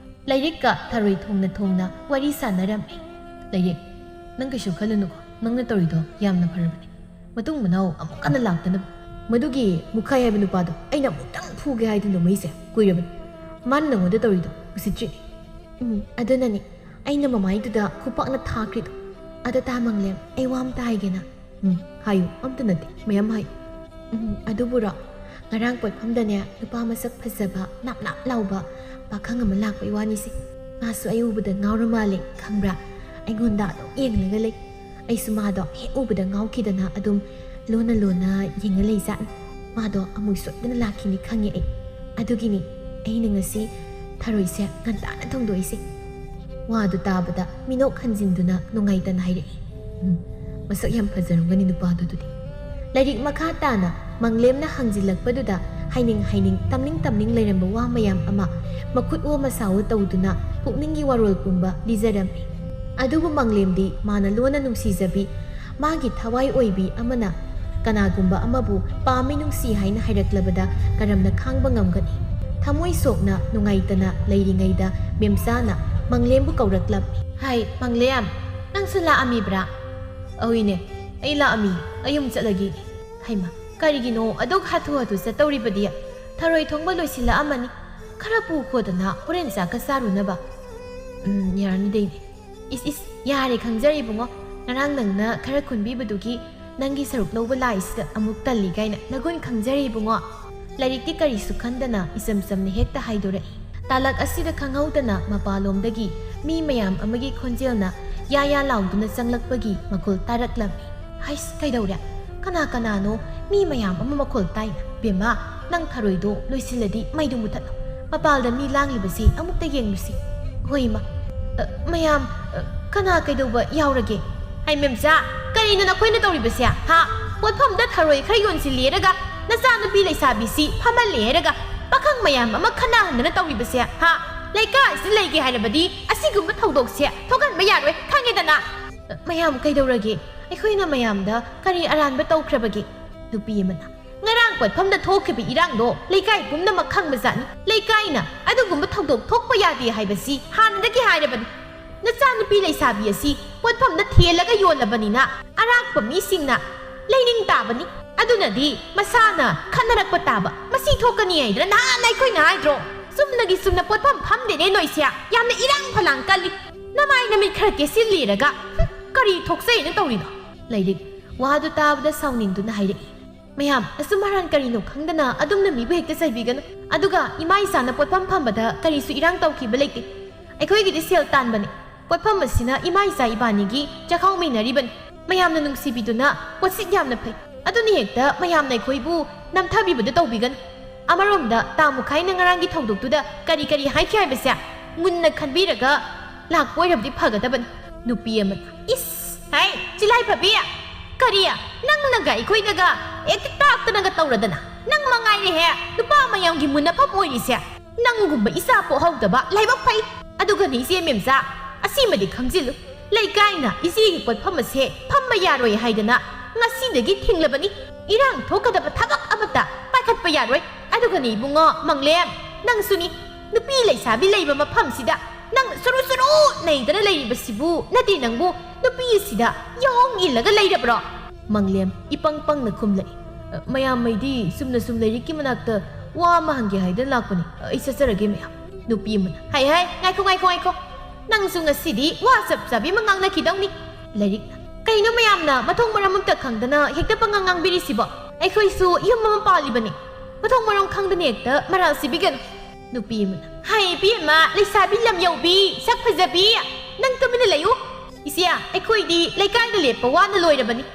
ꯂꯥꯏꯔꯤꯛꯀ ꯊꯔꯣꯏ ꯊꯣꯡꯅ ꯊꯣꯡꯅ ꯋꯥꯔꯤ ꯁꯥꯟꯅꯔꯝꯃꯤ꯫ ꯂꯥꯏꯔꯤꯛ, ꯅꯪ ꯀꯩꯁꯨ ꯈꯜꯂꯨꯅꯨꯀꯣ, ꯅꯪꯅ ꯇꯧꯔꯤꯗꯣ ꯌꯥꯝꯅ ꯐꯔꯕꯅꯤ꯫ ꯃꯇꯨꯡ ꯃꯅꯥꯎ ꯑꯃꯨꯛ ꯍꯟꯅ ꯂꯥꯛꯇꯅꯕ꯫ ꯃꯗꯨꯒꯤ ꯃꯨꯈꯥꯏ ꯍꯥꯏꯕ ꯅꯨꯄꯥꯗꯣ ꯑꯩꯅ ꯑꯃꯨꯛꯇꯪ ꯐꯨꯒꯦ ꯍꯥꯏꯗꯨꯅ ꯃꯩꯁꯦ ꯀꯨꯏꯔꯕꯅꯤ꯫ ꯃꯥꯅ ꯅꯪꯉꯣꯟꯗ ꯇꯧꯔꯤꯗꯣ ꯎꯁꯤꯠꯇ꯭ꯔꯤꯅꯦ꯫ ꯎꯝ, ꯑꯗꯨꯅꯅꯦ ꯑꯩꯅ ꯃꯃꯥꯏꯗꯨꯗ ꯈꯨꯄꯥꯛꯅ ꯊꯥꯈ꯭ꯔꯤꯗꯣ꯫ ꯑꯗꯣ ꯇꯥ ꯃꯪꯂꯦꯝ, ꯑꯩ ꯋꯥ ꯑꯝꯇ ꯍꯥꯏꯒꯦꯅ꯫ ꯎꯝ, ꯍꯥꯏꯌꯨ, ꯑꯝꯇ ꯅꯠꯇꯦ, ꯃꯌꯥꯝ ꯍꯥꯏꯌꯨ꯫ ꯎꯝ, ꯑꯗꯨꯕꯨꯔꯣ, ꯉꯔꯥꯡ ꯄꯣꯠꯐꯝꯗꯅꯦ ꯅꯨꯄꯥ ꯃꯁꯛ ꯐꯖꯕ ꯅꯥꯞ ꯅꯥꯞ ꯂꯥꯎꯕ ꯄꯥꯈꯪ ꯑꯃ ꯂꯥꯛꯄꯩ ꯋꯥꯅꯤꯁꯦ꯫ ꯃꯥꯁꯨ ꯑꯩ ꯎꯕꯗ ꯉꯥꯎꯔ ꯃꯥꯜꯂꯦ, ꯈꯪꯕ꯭ꯔꯥ? ꯑꯩꯉꯣꯟꯗ ꯑꯗꯨꯝ ꯌꯦꯡꯂꯒ ꯂꯩ꯫ ꯑꯩꯁꯨ ꯃꯥꯗꯣ ꯍꯦꯛ ꯎꯕꯗ ꯉꯥꯎꯈꯤꯗꯅ ꯑꯗꯨꯝ ꯂꯣꯟꯅ ꯂꯣꯟꯅ ꯌꯦꯡꯉ ꯂꯩꯖꯥꯠꯅꯤ꯫ ꯃꯥꯗꯣ ꯑꯃꯨꯛ ꯁꯣꯏꯗꯅ ꯂꯥꯛꯈꯤꯅꯤ ꯈꯪꯉꯦ ꯑꯩ꯫ ꯑꯗꯨꯒꯤꯅꯤ ꯑꯩꯅ ꯉꯁꯤ ꯊꯔꯣꯏꯁꯦ ꯉꯟꯇꯥꯅ ꯊꯣꯡꯗꯣꯛꯏꯁꯦ꯫ ꯋꯥꯗꯨ ꯇꯥꯕꯗ ꯃꯤꯅꯣꯛ ꯍꯟꯖꯤꯟꯗꯨꯅ ꯅꯨꯡꯉꯥꯏꯇꯅ ꯍꯥꯏꯔꯛꯏ꯫ ꯎꯝ, ꯃꯁꯛ ꯌꯥꯝ ꯐꯖꯔꯝꯒꯅꯤ ꯅꯨꯄꯥꯗꯨꯗꯤ꯫ ꯂꯥꯏꯔꯤꯛ ꯃꯈꯥ ꯇꯥꯅ ꯃꯪꯂꯦꯝꯅ ꯍꯪꯖꯤꯜꯂꯛꯄꯗꯨꯗ ꯍꯥꯏꯅꯤꯡ ꯍꯥꯏꯅꯤꯡ ꯇꯝꯅꯤꯡ ꯇꯝꯅꯤꯡ ꯂꯩꯔꯝꯕ ꯋꯥ ꯃꯌꯥꯝ ꯑꯃ ꯃꯈꯨꯠ ꯑꯣ ꯃꯁꯥ ꯑꯣ ꯇꯧꯗꯨꯅ ꯄꯨꯛꯅꯤꯡꯒꯤ ꯋꯥꯔꯣꯜ ꯄꯨꯝꯕ ꯂꯤꯖꯔꯝꯃꯤ꯫ ꯑꯗꯨꯕꯨ ꯃꯪꯂꯦꯝꯗꯤ ꯃꯥꯅ ꯂꯣꯟꯅ ꯅꯨꯡꯁꯤꯖꯕꯤ, ꯃꯥꯒꯤ ꯊꯋꯥꯏ ꯑꯣꯏꯕꯤ ꯑꯃꯅ ꯀꯅꯥꯒꯨꯝꯕ ꯑꯃꯕꯨ ꯄꯥꯝꯃꯤ ꯅꯨꯡꯁꯤ ꯍꯥꯏꯅ ꯍꯥꯏꯔꯛꯂꯕꯗ ꯀꯔꯝꯅ ꯈꯥꯡꯕ ꯉꯝꯒꯅꯤ? ꯊꯃꯣꯏ ꯁꯣꯛꯅ ꯅꯨꯡꯉꯥꯏꯇꯅ ꯂꯩꯔꯤꯉꯩꯗ ꯃꯦꯝꯆꯥꯅ ꯃꯪꯂꯦꯝꯕꯨ ꯀꯧꯔꯛꯂꯝꯃꯤ꯫ ꯍꯥꯏ, ꯃꯪꯂꯦꯝ, ꯅꯪꯁꯨ ꯂꯥꯛꯑꯝꯃꯤꯕ꯭ꯔꯥ? ꯑꯧꯏꯅꯦ, ꯑꯩ ꯂꯥꯛꯑꯝꯃꯤ, ꯑꯩ ꯑꯃꯨꯛ ꯆꯠꯂꯒꯦ꯫ ꯍꯩꯃ, ꯀꯔꯤꯒꯤꯅꯣ ꯑꯗꯨꯛ ꯍꯥꯊꯨ ꯍꯥꯊꯨ ꯆꯠꯇꯧꯔꯤꯕꯗꯤ? ꯊꯔꯣꯏ ꯊꯣꯡꯕ ꯂꯣꯏꯁꯤꯜꯂꯛꯑꯝꯃꯅꯤ꯫ ꯈꯔ ꯄꯨꯈꯣꯗꯅ ꯍꯣꯔꯦꯟ ꯆꯥꯛꯀ ꯆꯥꯔꯨꯅꯕ꯫ ꯎꯝ, ꯌꯥꯔꯅꯤꯗ ꯏꯅꯦ꯫ ꯏꯁ ꯏꯁ, ꯌꯥꯔꯦ ꯈꯪꯖꯔꯦ ꯏꯕꯨꯡꯉꯣ꯫ ꯉꯔꯥꯡ ꯅꯪꯅ ꯈꯔ ꯈꯨꯟꯕꯤꯕꯗꯨꯒꯤ ꯅꯪꯒꯤ ꯁꯔꯨꯛ ꯂꯧꯕ ꯂꯥꯛꯏꯁꯤꯗ ꯑꯃꯨꯛ ꯇꯜꯂꯤ ꯀꯥꯏꯅ ꯅꯒꯨꯟ ꯈꯪꯖꯔꯦ ꯏꯕꯨꯡꯉꯣ꯫ ꯂꯥꯏꯔꯤꯛꯇꯤ ꯀꯔꯤꯁꯨ ꯈꯟꯗꯅ ꯏꯆꯝ ꯆꯝꯅ ꯍꯦꯛꯇ ꯍꯥꯏꯗꯣꯔꯛꯏ꯫ ꯇꯥꯂꯛ ꯑꯁꯤꯗ ꯈꯪꯍꯧꯗꯅ ꯃꯄꯥꯂꯣꯝꯗꯒꯤ ꯃꯤ ꯃꯌꯥꯝ ꯑꯃꯒꯤ ꯈꯣꯟꯖꯦꯜꯅ ꯌꯥ ꯌꯥ ꯂꯥꯎꯗꯨꯅ ꯆꯪꯂꯛꯄꯒꯤ ꯃꯈꯣꯜ ꯇꯥꯔꯛꯂꯝꯃꯤ꯫ ꯍꯩꯁ, ꯀꯩꯗꯧꯔꯦ? ꯀꯅꯥ ꯀꯅꯥꯅꯣ ꯃꯤ ꯃꯌꯥꯝ ꯑꯃ ꯃꯈꯣꯜ ꯇꯥꯏꯅ? ꯕꯦꯝꯃ, ꯅꯪ ꯊꯔꯣꯏꯗꯣ ꯂꯣꯏꯁꯤꯜꯂꯗꯤ ꯃꯩꯗꯨ ꯃꯨꯊꯠꯂꯣ꯫ ꯃꯄꯥꯜꯗ ꯃꯤ ꯂꯥꯡꯂꯤꯕꯁꯤ ꯑꯃꯨꯛꯇ ꯌꯦꯡꯂꯨꯁꯤ꯫ ꯍꯣꯏ, ꯏꯃꯥ꯫ ꯑ, ꯃꯌꯥꯝ, ꯑ, ꯀꯅꯥ ꯀꯩꯗꯧꯕ ꯌꯥꯎꯔꯒꯦ? ꯍꯩ ꯃꯦꯝꯆꯥ, ꯀꯔꯤꯅꯣ ꯅꯈꯣꯏꯅ ꯇꯧꯔꯤꯕꯁꯦ, ꯍꯥ? ꯄꯣꯠꯐꯝꯗ ꯊꯔꯣꯏ ꯈꯔ ꯌꯣꯟꯁꯤꯜꯂꯦꯔꯒ ꯅꯆꯥꯅꯨꯄꯤ ꯂꯩꯁꯥꯕꯤꯁꯤ ꯐꯝꯍꯜꯂꯦ ꯍꯥꯏꯔꯒ ꯄꯥꯈꯪ ꯃꯌꯥꯝ ꯑꯃ ꯈꯠꯅꯍꯟꯗꯅ ꯇꯧꯔꯤꯕꯁꯦ, ꯍꯥ? ꯂꯩꯀꯥꯏꯁꯤꯗ ꯂꯩꯒꯦ ꯍꯥꯏꯔꯕꯗꯤ ꯑꯁꯤꯒꯨꯝꯕ ꯊꯧꯗꯣꯛꯁꯦ ꯊꯣꯛꯍꯟꯕ ꯌꯥꯔꯣꯏ, ꯈꯪꯉꯦꯗꯅ? ꯑ, ꯃꯌꯥꯝ ꯀꯩꯗꯧꯔꯒꯦ? ꯑꯩꯈꯣꯏꯅ ꯃꯌꯥꯝꯗ ꯀꯔꯤ ꯑꯔꯥꯟꯕ ꯇꯧꯈ꯭ꯔꯕꯒꯦ? ꯅꯨꯄꯤ ꯑꯃꯅ, ꯉꯔꯥꯡ ꯄꯣꯠꯐꯝꯗ ꯊꯣꯛꯈꯤꯕ ꯏꯔꯥꯡꯗꯣ ꯂꯩꯀꯥꯏ ꯄꯨꯝꯅꯃꯛ ꯈꯪꯕꯖꯥꯠꯅꯤ꯫ ꯂꯩꯀꯥꯏꯅ ꯑꯗꯨꯒꯨꯝꯕ ꯊꯧꯗꯣꯛ ꯊꯣꯛꯄ ꯌꯥꯗꯦ ꯍꯥꯏꯕꯁꯤ ꯍꯥꯟꯅꯗꯒꯤ ꯍꯥꯏꯔꯕꯅꯤ꯫ ꯅꯆꯥꯅꯨꯄꯤ ꯂꯩꯁꯥꯕꯤ ꯑꯁꯤ ꯄꯣꯠꯐꯝꯗ ꯊꯦꯜꯂꯒ ꯌꯣꯜꯂꯕꯅꯤꯅ ꯑꯔꯥꯛꯄ ꯃꯤꯁꯤꯡꯅ ꯂꯩꯅꯤꯡ ꯇꯥꯕꯅꯤ꯫ ꯑꯗꯨꯅꯗꯤ ꯃꯁꯥꯅ ꯈꯠꯅꯔꯛꯄ ꯇꯥꯕ꯫ ꯃꯁꯤ ꯊꯣꯛꯀꯅꯤ ꯍꯥꯏꯗꯅ ꯅꯍꯥꯟ ꯑꯩꯈꯣꯏꯅ ꯍꯥꯏꯗ꯭ꯔꯣ? ꯆꯨꯝꯅꯒꯤ ꯆꯨꯝꯅ ꯄꯣꯠꯐꯝ ꯐꯝꯗꯦꯅꯦ ꯅꯣꯏꯁꯦ꯫ ꯌꯥꯝꯅ ꯏꯔꯥꯡ ꯐꯂꯥꯡ ꯀꯜꯂꯤ꯫ ꯅꯃꯥꯏ ꯅꯃꯤꯠ ꯈꯔ ꯀꯦꯁꯤꯜꯂꯤꯔꯒ, ꯍꯨꯝ, ꯀꯔꯤ ꯊꯣꯛꯆꯩꯅ ꯇꯧꯔꯤꯅꯣ? ꯂꯩꯔꯤꯛ ꯋꯥꯗꯨ ꯇꯥꯕꯗ ꯁꯥꯎꯅꯤꯡꯗꯨꯅ ꯍꯥꯏꯔꯛꯏ꯫ ꯃꯌꯥꯝ, ꯑꯆꯨꯝ ꯑꯔꯥꯟ ꯀꯔꯤꯅꯣ ꯈꯪꯗꯅ ꯑꯗꯨꯝꯅ ꯃꯤꯕꯨ ꯍꯦꯛꯇ ꯆꯩꯕꯤꯒꯅꯨ꯫ ꯑꯗꯨꯒ ꯏꯃꯥ ꯏꯆꯥꯅ ꯄꯣꯠꯐꯝ ꯐꯝꯕꯗ ꯀꯔꯤꯁꯨ ꯏꯔꯥꯡ ꯇꯧꯈꯤꯕ ꯂꯩꯇꯦ꯫ ꯑꯩꯈꯣꯏꯒꯤꯗꯤ ꯁꯦꯜ ꯇꯥꯟꯕꯅꯤ꯫ ꯄꯣꯠꯐꯝ ꯑꯁꯤꯅ ꯏꯃꯥ ꯏꯆꯥ ꯏꯕꯥꯅꯤꯒꯤ ꯆꯥꯛꯈꯥꯎ ꯃꯩꯅꯔꯤꯕꯅꯤ꯫ ꯃꯌꯥꯝꯅ ꯅꯨꯡꯁꯤꯕꯤꯗꯨꯅ ꯄꯣꯠꯁꯤꯠ ꯌꯥꯝꯅ ꯐꯩ꯫ ꯑꯗꯨꯅ ꯍꯦꯛꯇ ꯃꯌꯥꯝꯅ ꯑꯩꯈꯣꯏꯕꯨ ꯅꯝꯊꯕꯤꯕꯗꯨ ꯇꯧꯕꯤꯒꯅꯨ꯫ ꯑꯃꯔꯣꯝꯗ ꯇꯥꯃꯨꯈꯥꯏꯅ ꯉꯔꯥꯡꯒꯤ ꯊꯧꯗꯣꯛꯇꯨꯗ ꯀꯔꯤ ꯀꯔꯤ ꯍꯥꯏꯈꯤ ꯍꯥꯏꯕꯁꯦ ꯃꯨꯟꯅ ꯈꯟꯕꯤꯔꯒ ꯂꯥꯛꯄ ꯑꯣꯏꯔꯕꯗꯤ ꯐꯒꯗꯕꯅꯤ꯫ ꯅꯨꯄꯤ ꯑꯃꯅ, "ꯏꯁ, ꯍꯩ, ꯆꯤꯂꯥꯏ ꯐꯕꯤ! ꯀꯔꯤ? ꯅꯪꯅꯒ ꯑꯩꯈꯣꯏꯗꯒ ꯍꯦꯛꯇ ꯇꯥꯛꯇꯅꯒ ꯇꯧꯔꯗꯅ? ꯅꯪ ꯃꯉꯥꯏꯔꯦꯍꯦ ꯅꯨꯄꯥ ꯃꯌꯥꯝꯒꯤ ꯃꯨꯟꯅꯐꯝ ꯑꯣꯏꯔꯤꯁꯦ꯫ ꯅꯪꯒꯨꯝꯕ ꯏꯆꯥ ꯄꯣꯛꯍꯧꯗꯕ ꯂꯥꯏꯕꯛ ꯐꯩ꯫ ꯑꯗꯨꯒꯅꯤ ꯏꯆꯦ ꯃꯦꯝꯆꯥ, ꯑꯁꯤꯃꯗꯤ ꯈꯪꯖꯤꯜꯂꯨ, ꯂꯩꯀꯥꯏꯅ ꯏꯆꯦꯒꯤ ꯄꯣꯠꯐꯝ ꯑꯁꯦ ꯐꯝꯕ ꯌꯥꯔꯣꯏ ꯍꯥꯏꯗꯅ ꯉꯁꯤꯗꯒꯤ ꯊꯤꯡꯂꯕꯅꯤ꯫ ꯏꯔꯥꯡ ꯊꯣꯛꯀꯗꯕ ꯊꯕꯛ ꯑꯃꯠꯇ ꯄꯥꯏꯈꯠꯄ ꯌꯥꯔꯣꯏ꯫ ꯑꯗꯨꯒꯅꯤ ꯏꯕꯨꯡꯉꯣ ꯃꯪꯂꯦꯝ, ꯅꯪꯁꯨꯅꯤ, ꯅꯨꯄꯤ ꯂꯩꯁꯥꯕꯤ ꯂꯩꯕ ꯃꯐꯝꯁꯤꯗ ꯅꯪ ꯁꯨꯔꯨ ꯁꯨꯔꯨ ꯅꯩꯗꯅ ꯂꯩꯔꯤꯕꯁꯤꯕꯨ ꯅꯠꯇꯦ, ꯅꯪꯕꯨ ꯅꯨꯄꯤ ꯑꯁꯤꯗ ꯌꯥꯎ ꯏꯜꯂꯒ ꯂꯩꯔꯕ꯭ꯔꯣ? ꯃꯪꯂꯦꯝ ꯏꯄꯪ ꯄꯪꯅ ꯈꯨꯝꯂꯛꯏ꯫ "ꯑ, ꯃꯌꯥꯝ ꯃꯩꯗꯤ ꯁꯨꯝꯅ ꯁꯨꯝ ꯂꯥꯏꯔꯤꯛꯀꯤ ꯃꯅꯥꯛꯇ ꯋꯥ ꯑꯃ ꯍꯪꯒꯦ ꯍꯥꯏꯗꯅ ꯂꯥꯛꯄꯅꯤ꯫ ꯑ, ꯑꯩ ꯆꯠꯆꯔꯒꯦ ꯃꯌꯥꯝ"꯫ ꯅꯨꯄꯤ ꯑꯃꯅ, "ꯍꯥꯏ ꯍꯥꯏ, ꯉꯥꯏꯈꯣ ꯉꯥꯏꯈꯣ ꯉꯥꯏꯈꯣ, ꯅꯪꯁꯨ ꯉꯁꯤꯗꯤ ꯋꯥ ꯆꯞ ꯆꯥꯕꯤ ꯑꯃ ꯉꯥꯡꯅꯈꯤꯗꯧꯅꯤ"꯫ ꯂꯥꯏꯔꯤꯛꯅ, "ꯀꯩꯅꯣ ꯃꯌꯥꯝꯅ ꯃꯊꯣꯡ ꯃꯔꯝ ꯑꯝꯇ ꯈꯪꯗꯅ ꯍꯦꯛꯇ ꯄꯉꯥꯡ ꯉꯥꯡꯕꯤꯔꯤꯁꯤꯕꯣ? ꯑꯩꯈꯣꯏꯁꯨ ꯌꯨꯝ ꯑꯃ ꯄꯥꯜꯂꯤꯕꯅꯤ, ꯃꯊꯣꯡ ꯃꯔꯝ ꯈꯪꯗꯅ ꯍꯦꯛꯇ ꯃꯔꯥꯜ ꯁꯤꯕꯤꯒꯅꯨ"꯫ ꯅꯨꯄꯤ ꯑꯃꯅ, "ꯍꯥꯏ ꯏꯕꯦꯝꯃ, ꯂꯩꯁꯥꯕꯤ ꯂꯝ ꯌꯧꯕꯤ, ꯁꯛ ꯐꯖꯕꯤ, ꯅꯪ ꯇꯨꯃꯤꯟꯅ ꯂꯩꯌꯨ꯫ ꯏꯆꯦ, ꯑꯩꯈꯣꯏꯗꯤ ꯂꯩꯀꯥꯏꯗ ꯂꯦꯞꯄ ꯋꯥꯅ ꯂꯣꯏꯔꯕꯅꯤ꯫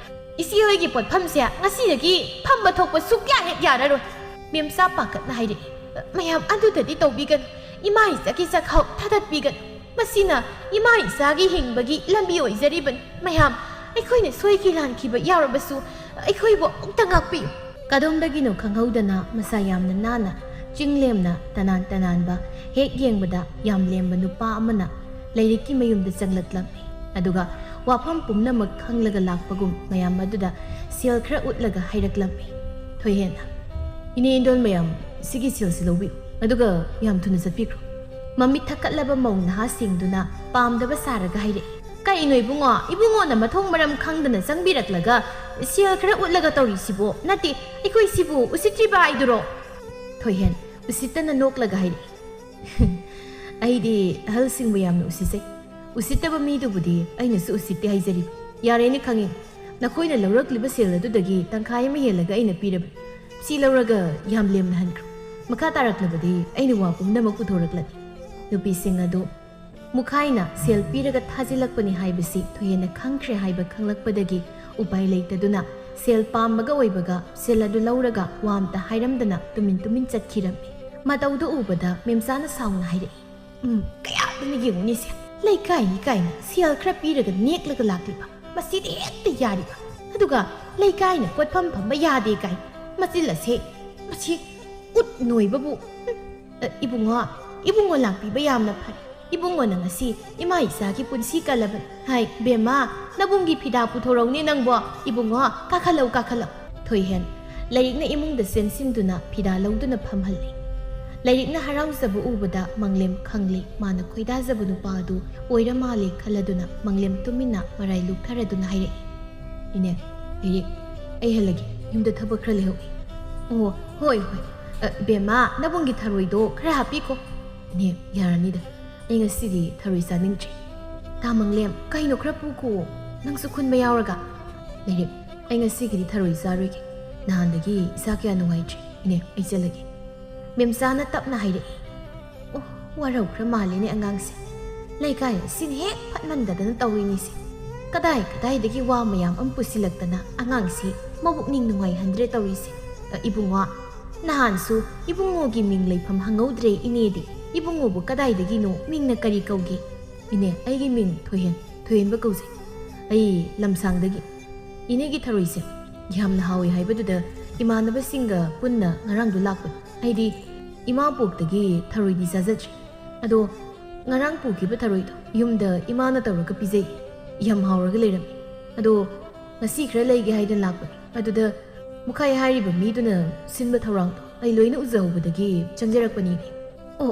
ꯏꯆꯦ ꯍꯣꯏꯒꯤ ꯄꯣꯠꯐꯝꯁꯦ ꯉꯁꯤꯗꯒꯤ ꯐꯝꯕ ꯊꯣꯛꯄ ꯁꯨꯛꯌꯥ ꯍꯦꯛ ꯌꯥꯔꯔꯣꯏ"꯫ ꯃꯦꯝꯆꯥ ꯄꯥꯈꯠꯅ ꯍꯥꯏꯔꯛꯏ, "ꯃꯌꯥꯝ ꯑꯗꯨꯗꯗꯤ ꯇꯧꯕꯤꯒꯅꯨ, ꯏꯃꯥ ꯏꯆꯥꯒꯤ ꯆꯥꯛꯈꯥꯎ ꯊꯥꯗꯠꯄꯤꯒꯅꯨ꯫ ꯃꯁꯤꯅ ꯏꯃꯥ ꯏꯆꯥꯒꯤ ꯍꯤꯡꯕꯒꯤ ꯂꯝꯕꯤ ꯑꯣꯏꯖꯔꯤꯕꯅꯤ꯫ ꯃꯌꯥꯝ, ꯑꯩꯈꯣꯏꯅ ꯁꯣꯏꯈꯤ ꯂꯥꯟꯈꯤꯕ ꯌꯥꯎꯔꯕꯁꯨ ꯑꯩꯈꯣꯏꯕꯨ ꯑꯃꯨꯛꯇ ꯉꯥꯛꯄꯤꯌꯨ"꯫ ꯀꯗꯣꯝꯗꯒꯤꯅꯣ ꯈꯪꯍꯧꯗꯅ ꯃꯁꯥ ꯌꯥꯝꯅ ꯅꯥꯟꯅ, ꯆꯤꯡꯂꯦꯝꯅ, ꯇꯅꯥꯟ ꯇꯅꯥꯟꯕ, ꯍꯦꯛ ꯌꯦꯡꯕꯗ ꯌꯥꯝ ꯂꯦꯝꯕ ꯅꯨꯄꯥ ꯑꯃꯅ ꯂꯥꯏꯔꯤꯛꯀꯤ ꯃꯌꯨꯝꯗ ꯆꯪꯂꯛꯂꯝꯃꯤ꯫ ꯑꯗꯨꯒ ꯋꯥꯐꯝ ꯄꯨꯝꯅꯃꯛ ꯈꯪꯂꯒ ꯂꯥꯛꯄꯒꯨꯝ ꯃꯌꯥꯝ ꯑꯗꯨꯗ ꯁꯦꯜ ꯈꯔ ꯎꯠꯂꯒ ꯍꯥꯏꯔꯛꯂꯝꯃꯤ꯫ ꯊꯣꯏꯍꯦꯟꯅ, "ꯏꯅꯦ ꯏꯟꯗꯣꯜ ꯃꯌꯥꯝ, ꯁꯤꯒꯤ ꯁꯦꯜꯁꯤ ꯂꯧꯕꯤꯌꯨ, ꯑꯗꯨꯒ ꯌꯥꯝ ꯊꯨꯅ ꯆꯠꯄꯤꯈ꯭ꯔꯣ"꯫ ꯃꯃꯤꯠ ꯊꯛꯀꯠꯂꯕ ꯃꯧ ꯅꯍꯥꯁꯤꯡꯗꯨꯅ ꯄꯥꯝꯗꯕ ꯁꯥꯔꯒ ꯍꯥꯏꯔꯛꯏ, "ꯀꯩꯅꯣ ꯏꯕꯨꯡꯉꯣ? ꯏꯕꯨꯡꯉꯣꯅ ꯃꯊꯣꯡ ꯃꯔꯝ ꯈꯪꯗꯅ ꯆꯪꯕꯤꯔꯛꯂꯒ ꯁꯦꯜ ꯈꯔ ꯎꯠꯂꯒ ꯇꯧꯔꯤꯁꯤꯕꯣ? ꯅꯠꯇꯦ, ꯑꯩꯈꯣꯏ ꯁꯤꯕꯨ ꯎꯁꯤꯠꯇ꯭ꯔꯤꯕ ꯍꯥꯏꯗꯨꯔꯣ?" ꯊꯣꯏꯍꯦꯟ ꯎꯁꯤꯠꯇꯅ ꯅꯣꯛꯂꯒ ꯍꯥꯏꯔꯛꯏ, "ꯑꯩꯗꯤ ꯑꯍꯜꯁꯤꯡꯕꯨ ꯌꯥꯝꯅ ꯎꯁꯤꯠꯆꯩ꯫ ꯎꯁꯤꯠꯇꯕ ꯃꯤꯗꯨꯕꯨꯗꯤ ꯑꯩꯅꯁꯨ ꯎꯁꯤꯠꯇꯦ ꯍꯥꯏꯖꯔꯤꯕ꯫ ꯌꯥꯔꯦꯅꯦ, ꯈꯪꯉꯤ꯫ ꯅꯈꯣꯏꯅ ꯂꯧꯔꯛꯂꯤꯕ ꯁꯦꯜ ꯑꯗꯨꯗꯒꯤ ꯇꯪꯈꯥꯏ ꯑꯃ ꯍꯦꯜꯂꯒ ꯑꯩꯅ ꯄꯤꯔꯕꯅꯤ꯫ ꯁꯤ ꯂꯧꯔꯒ ꯌꯥꯝ ꯂꯦꯝꯅ ꯍꯟꯈ꯭ꯔꯣ꯫ ꯃꯈꯥ ꯇꯥꯔꯛꯂꯕꯗꯤ ꯑꯩꯅ ꯋꯥ ꯄꯨꯝꯅꯃꯛ ꯄꯨꯊꯣꯔꯛꯂꯅꯤ"꯫ ꯅꯨꯄꯤꯁꯤꯡ ꯑꯗꯨ ꯃꯨꯈꯥꯏꯅ ꯁꯦꯜ ꯄꯤꯔꯒ ꯊꯥꯖꯤꯜꯂꯛꯄꯅꯤ ꯍꯥꯏꯕꯁꯤ ꯊꯣꯏꯍꯦꯟꯅ ꯈꯪꯈ꯭ꯔꯦ ꯍꯥꯏꯕ ꯈꯪꯂꯛꯄꯗꯒꯤ ꯎꯄꯥꯏ ꯂꯩꯇꯗꯨꯅ ꯁꯦꯜ ꯄꯥꯝꯕꯒ ꯑꯣꯏꯕꯒ ꯁꯦꯜ ꯑꯗꯨ ꯂꯧꯔꯒ ꯋꯥ ꯑꯝꯇ ꯍꯥꯏꯔꯝꯗꯅ ꯇꯨꯃꯤꯟ ꯇꯨꯃꯤꯟ ꯆꯠꯈꯤꯔꯝꯃꯤ꯫ ꯃꯇꯧꯗꯨ ꯎꯕꯗ ꯃꯦꯝꯆꯥꯅ ꯁꯥꯎꯅ ꯍꯥꯏꯔꯛꯏ, "ꯎꯝ, ꯀꯌꯥꯗꯅ ꯌꯦꯡꯉꯨꯅꯦꯁꯦ꯫ ꯂꯩꯀꯥꯏꯅꯤ ꯀꯥꯏꯅ ꯁꯦꯜ ꯈꯔ ꯄꯤꯔꯒ ꯅꯦꯛꯂꯒ ꯂꯥꯛꯂꯤꯕ꯫ ꯃꯁꯤꯗꯤ ꯍꯦꯛꯇ ꯌꯥꯔꯤꯕ꯫ ꯑꯗꯨꯒ ꯂꯩꯀꯥꯏꯅ ꯄꯣꯠꯐꯝ ꯐꯝꯕ ꯌꯥꯗꯦ ꯀꯥꯏ꯫ ꯃꯆꯤꯜ ꯑꯁꯦ, ꯃꯁꯤ ꯎꯠ ꯅꯣꯏꯕꯕꯨ꯫ ꯎꯝ, ꯑ, ꯏꯕꯨꯡꯉꯣ, ꯏꯕꯨꯡꯉꯣ ꯂꯥꯛꯄꯤꯕ ꯌꯥꯝꯅ ꯐꯔꯦ꯫ ꯏꯕꯨꯡꯉꯣꯅ ꯉꯁꯤ ꯏꯃꯥ ꯏꯆꯥꯒꯤ ꯄꯨꯟꯁꯤ ꯀꯜꯂꯕꯅꯤ꯫ ꯍꯥꯏ, ꯕꯦꯝꯃ, ꯅꯕꯨꯡꯒꯤ ꯐꯤꯗꯥ ꯄꯨꯊꯣꯔꯛꯎꯅꯦ ꯅꯪꯕꯣ꯫ ꯏꯕꯨꯡꯉꯣ, ꯀꯥꯈꯠꯂꯛꯎ, ꯀꯥꯈꯠꯂꯛꯎ"꯫ ꯊꯣꯏꯍꯦꯟ ꯂꯥꯏꯔꯤꯛꯅ ꯏꯃꯨꯡꯗ ꯆꯦꯟꯁꯤꯟꯗꯨꯅ ꯐꯤꯗꯥ ꯂꯧꯗꯨꯅ ꯐꯝꯍꯜꯂꯤ꯫ ꯂꯩꯔꯤꯛꯅ ꯍꯔꯥꯎꯖꯕ ꯎꯕꯗ ꯃꯪꯂꯦꯝ ꯈꯪꯂꯦ꯫ ꯃꯥꯅ ꯈꯣꯏꯗꯥꯖꯕ ꯅꯨꯄꯥ ꯑꯗꯨ ꯑꯣꯏꯔ ꯃꯥꯜꯂꯦ ꯈꯜꯂꯗꯨꯅ ꯃꯪꯂꯦꯝ ꯇꯨꯃꯤꯟꯅ ꯃꯔꯥꯏ ꯂꯨꯛꯊꯔꯗꯨꯅ ꯍꯥꯏꯔꯛꯏ, "ꯏꯅꯦ, ꯂꯩꯔꯤꯛ, ꯑꯩ ꯍꯜꯂꯒꯦ꯫ ꯌꯨꯝꯗ ꯊꯕꯛ ꯈꯔ ꯂꯩꯍꯧꯏ꯫" "ꯑꯣ, ꯍꯣꯏ, ꯍꯣꯏ꯫ ꯑ, ꯕꯦꯝꯃ, ꯅꯕꯨꯡꯒꯤ ꯊꯔꯣꯏꯗꯣ ꯈꯔ ꯍꯥꯞꯄꯤꯈꯣ꯫" "ꯏꯅꯦ, ꯌꯥꯔꯅꯤꯗ꯫ ꯑꯩ ꯉꯁꯤꯗꯤ ꯊꯔꯣꯏ ꯆꯥꯅꯤꯡꯗ꯭ꯔꯦ꯫" "ꯇꯥ ꯃꯪꯂꯦꯝ, ꯀꯩꯅꯣ ꯈꯔ ꯄꯨꯈꯣ꯫ ꯅꯪꯁꯨ ꯈꯨꯟꯕ ꯌꯥꯎꯔꯒ꯫" "ꯂꯩꯔꯤꯛ, ꯑꯩ ꯉꯁꯤꯒꯤꯗꯤ ꯊꯔꯣꯏ ꯆꯥꯔꯣꯏꯒꯦ꯫ ꯅꯍꯥꯟꯗꯒꯤ ꯏꯁꯥ ꯀꯌꯥ ꯅꯨꯡꯉꯥꯏꯇ꯭ꯔꯦ꯫ ꯏꯅꯦ, ꯑꯩ ꯆꯠꯂꯒꯦ꯫" ꯃꯦꯝꯆꯥꯅ ꯇꯞꯅ ꯍꯥꯏꯔꯛꯏ, "ꯑꯣ, ꯋꯥꯔꯧꯈ꯭ꯔ ꯃꯥꯜꯂꯦꯅꯦ ꯑꯉꯥꯡꯁꯦ꯫ ꯂꯩꯀꯥꯏ ꯑꯁꯤꯅ ꯍꯦꯛ ꯐꯠꯃꯟꯗꯗꯅ ꯇꯧꯔꯤꯅꯤꯁꯦ꯫ ꯀꯗꯥꯏ ꯀꯗꯥꯏꯗꯒꯤ ꯋꯥ ꯃꯌꯥꯝ ꯑꯃ ꯄꯨꯁꯤꯜꯂꯛꯇꯅ ꯑꯉꯥꯡꯁꯤ ꯃꯕꯨꯛꯅꯤꯡ ꯅꯨꯡꯉꯥꯏꯍꯟꯗ꯭ꯔꯦ ꯇꯧꯔꯤꯁꯦ꯫ ꯑ, ꯏꯕꯨꯡꯉꯣ, ꯅꯍꯥꯟꯁꯨ ꯏꯕꯨꯡꯉꯣꯒꯤ ꯃꯤꯡ ꯂꯩꯐꯝ ꯍꯪꯍꯧꯗ꯭ꯔꯦ ꯏꯅꯦꯗꯤ꯫ ꯏꯕꯨꯡꯉꯣꯕꯨ ꯀꯗꯥꯏꯗꯒꯤꯅꯣ? ꯃꯤꯡꯅ ꯀꯔꯤ ꯀꯧꯒꯦ?" "ꯏꯅꯦ, ꯑꯩꯒꯤ ꯃꯤꯡ ꯊꯣꯏꯍꯦꯟ, ꯊꯣꯏꯍꯦꯟꯕ ꯀꯧꯖꯩ꯫ ꯑꯩ ꯂꯝꯁꯥꯡꯗꯒꯤ꯫ ꯏꯅꯦꯒꯤ ꯊꯔꯣꯏꯁꯦ ꯌꯥꯝꯅ ꯍꯥꯎꯏ ꯍꯥꯏꯕꯗꯨꯗ ꯏꯃꯥꯟꯅꯕꯁꯤꯡꯒ ꯄꯨꯟꯅ ꯉꯔꯥꯡꯗꯣ ꯂꯥꯛꯄꯅꯤ꯫ ꯑꯩꯗꯤ ꯏꯃꯥ ꯄꯣꯛꯇꯒꯤ ꯊꯔꯣꯏꯗꯤ ꯆꯥꯖꯗ꯭ꯔꯤ꯫ ꯑꯗꯣ ꯉꯔꯥꯡ ꯄꯨꯈꯤꯕ ꯊꯔꯣꯏꯗꯣ ꯌꯨꯝꯗ ꯏꯃꯥꯅ ꯇꯧꯔꯒ ꯄꯤꯖꯩ꯫ ꯌꯥꯝ ꯍꯥꯎꯔꯒ ꯂꯩꯔꯝꯃꯤ꯫ ꯑꯗꯣ ꯉꯁꯤ ꯈꯔ ꯂꯩꯒꯦ ꯍꯥꯏꯗꯅ ꯂꯥꯛꯄꯅꯤ꯫ ꯑꯗꯨꯗ ꯃꯨꯈꯥꯏ ꯍꯥꯏꯔꯤꯕ ꯃꯤꯗꯨꯅ ꯁꯤꯟꯕ ꯊꯧꯔꯥꯡꯗꯣ ꯑꯩ ꯂꯣꯏꯅ ꯎꯖꯍꯧꯕꯗꯒꯤ ꯆꯪꯖꯔꯛꯄꯅꯤꯅꯦ꯫" "ꯑꯣ,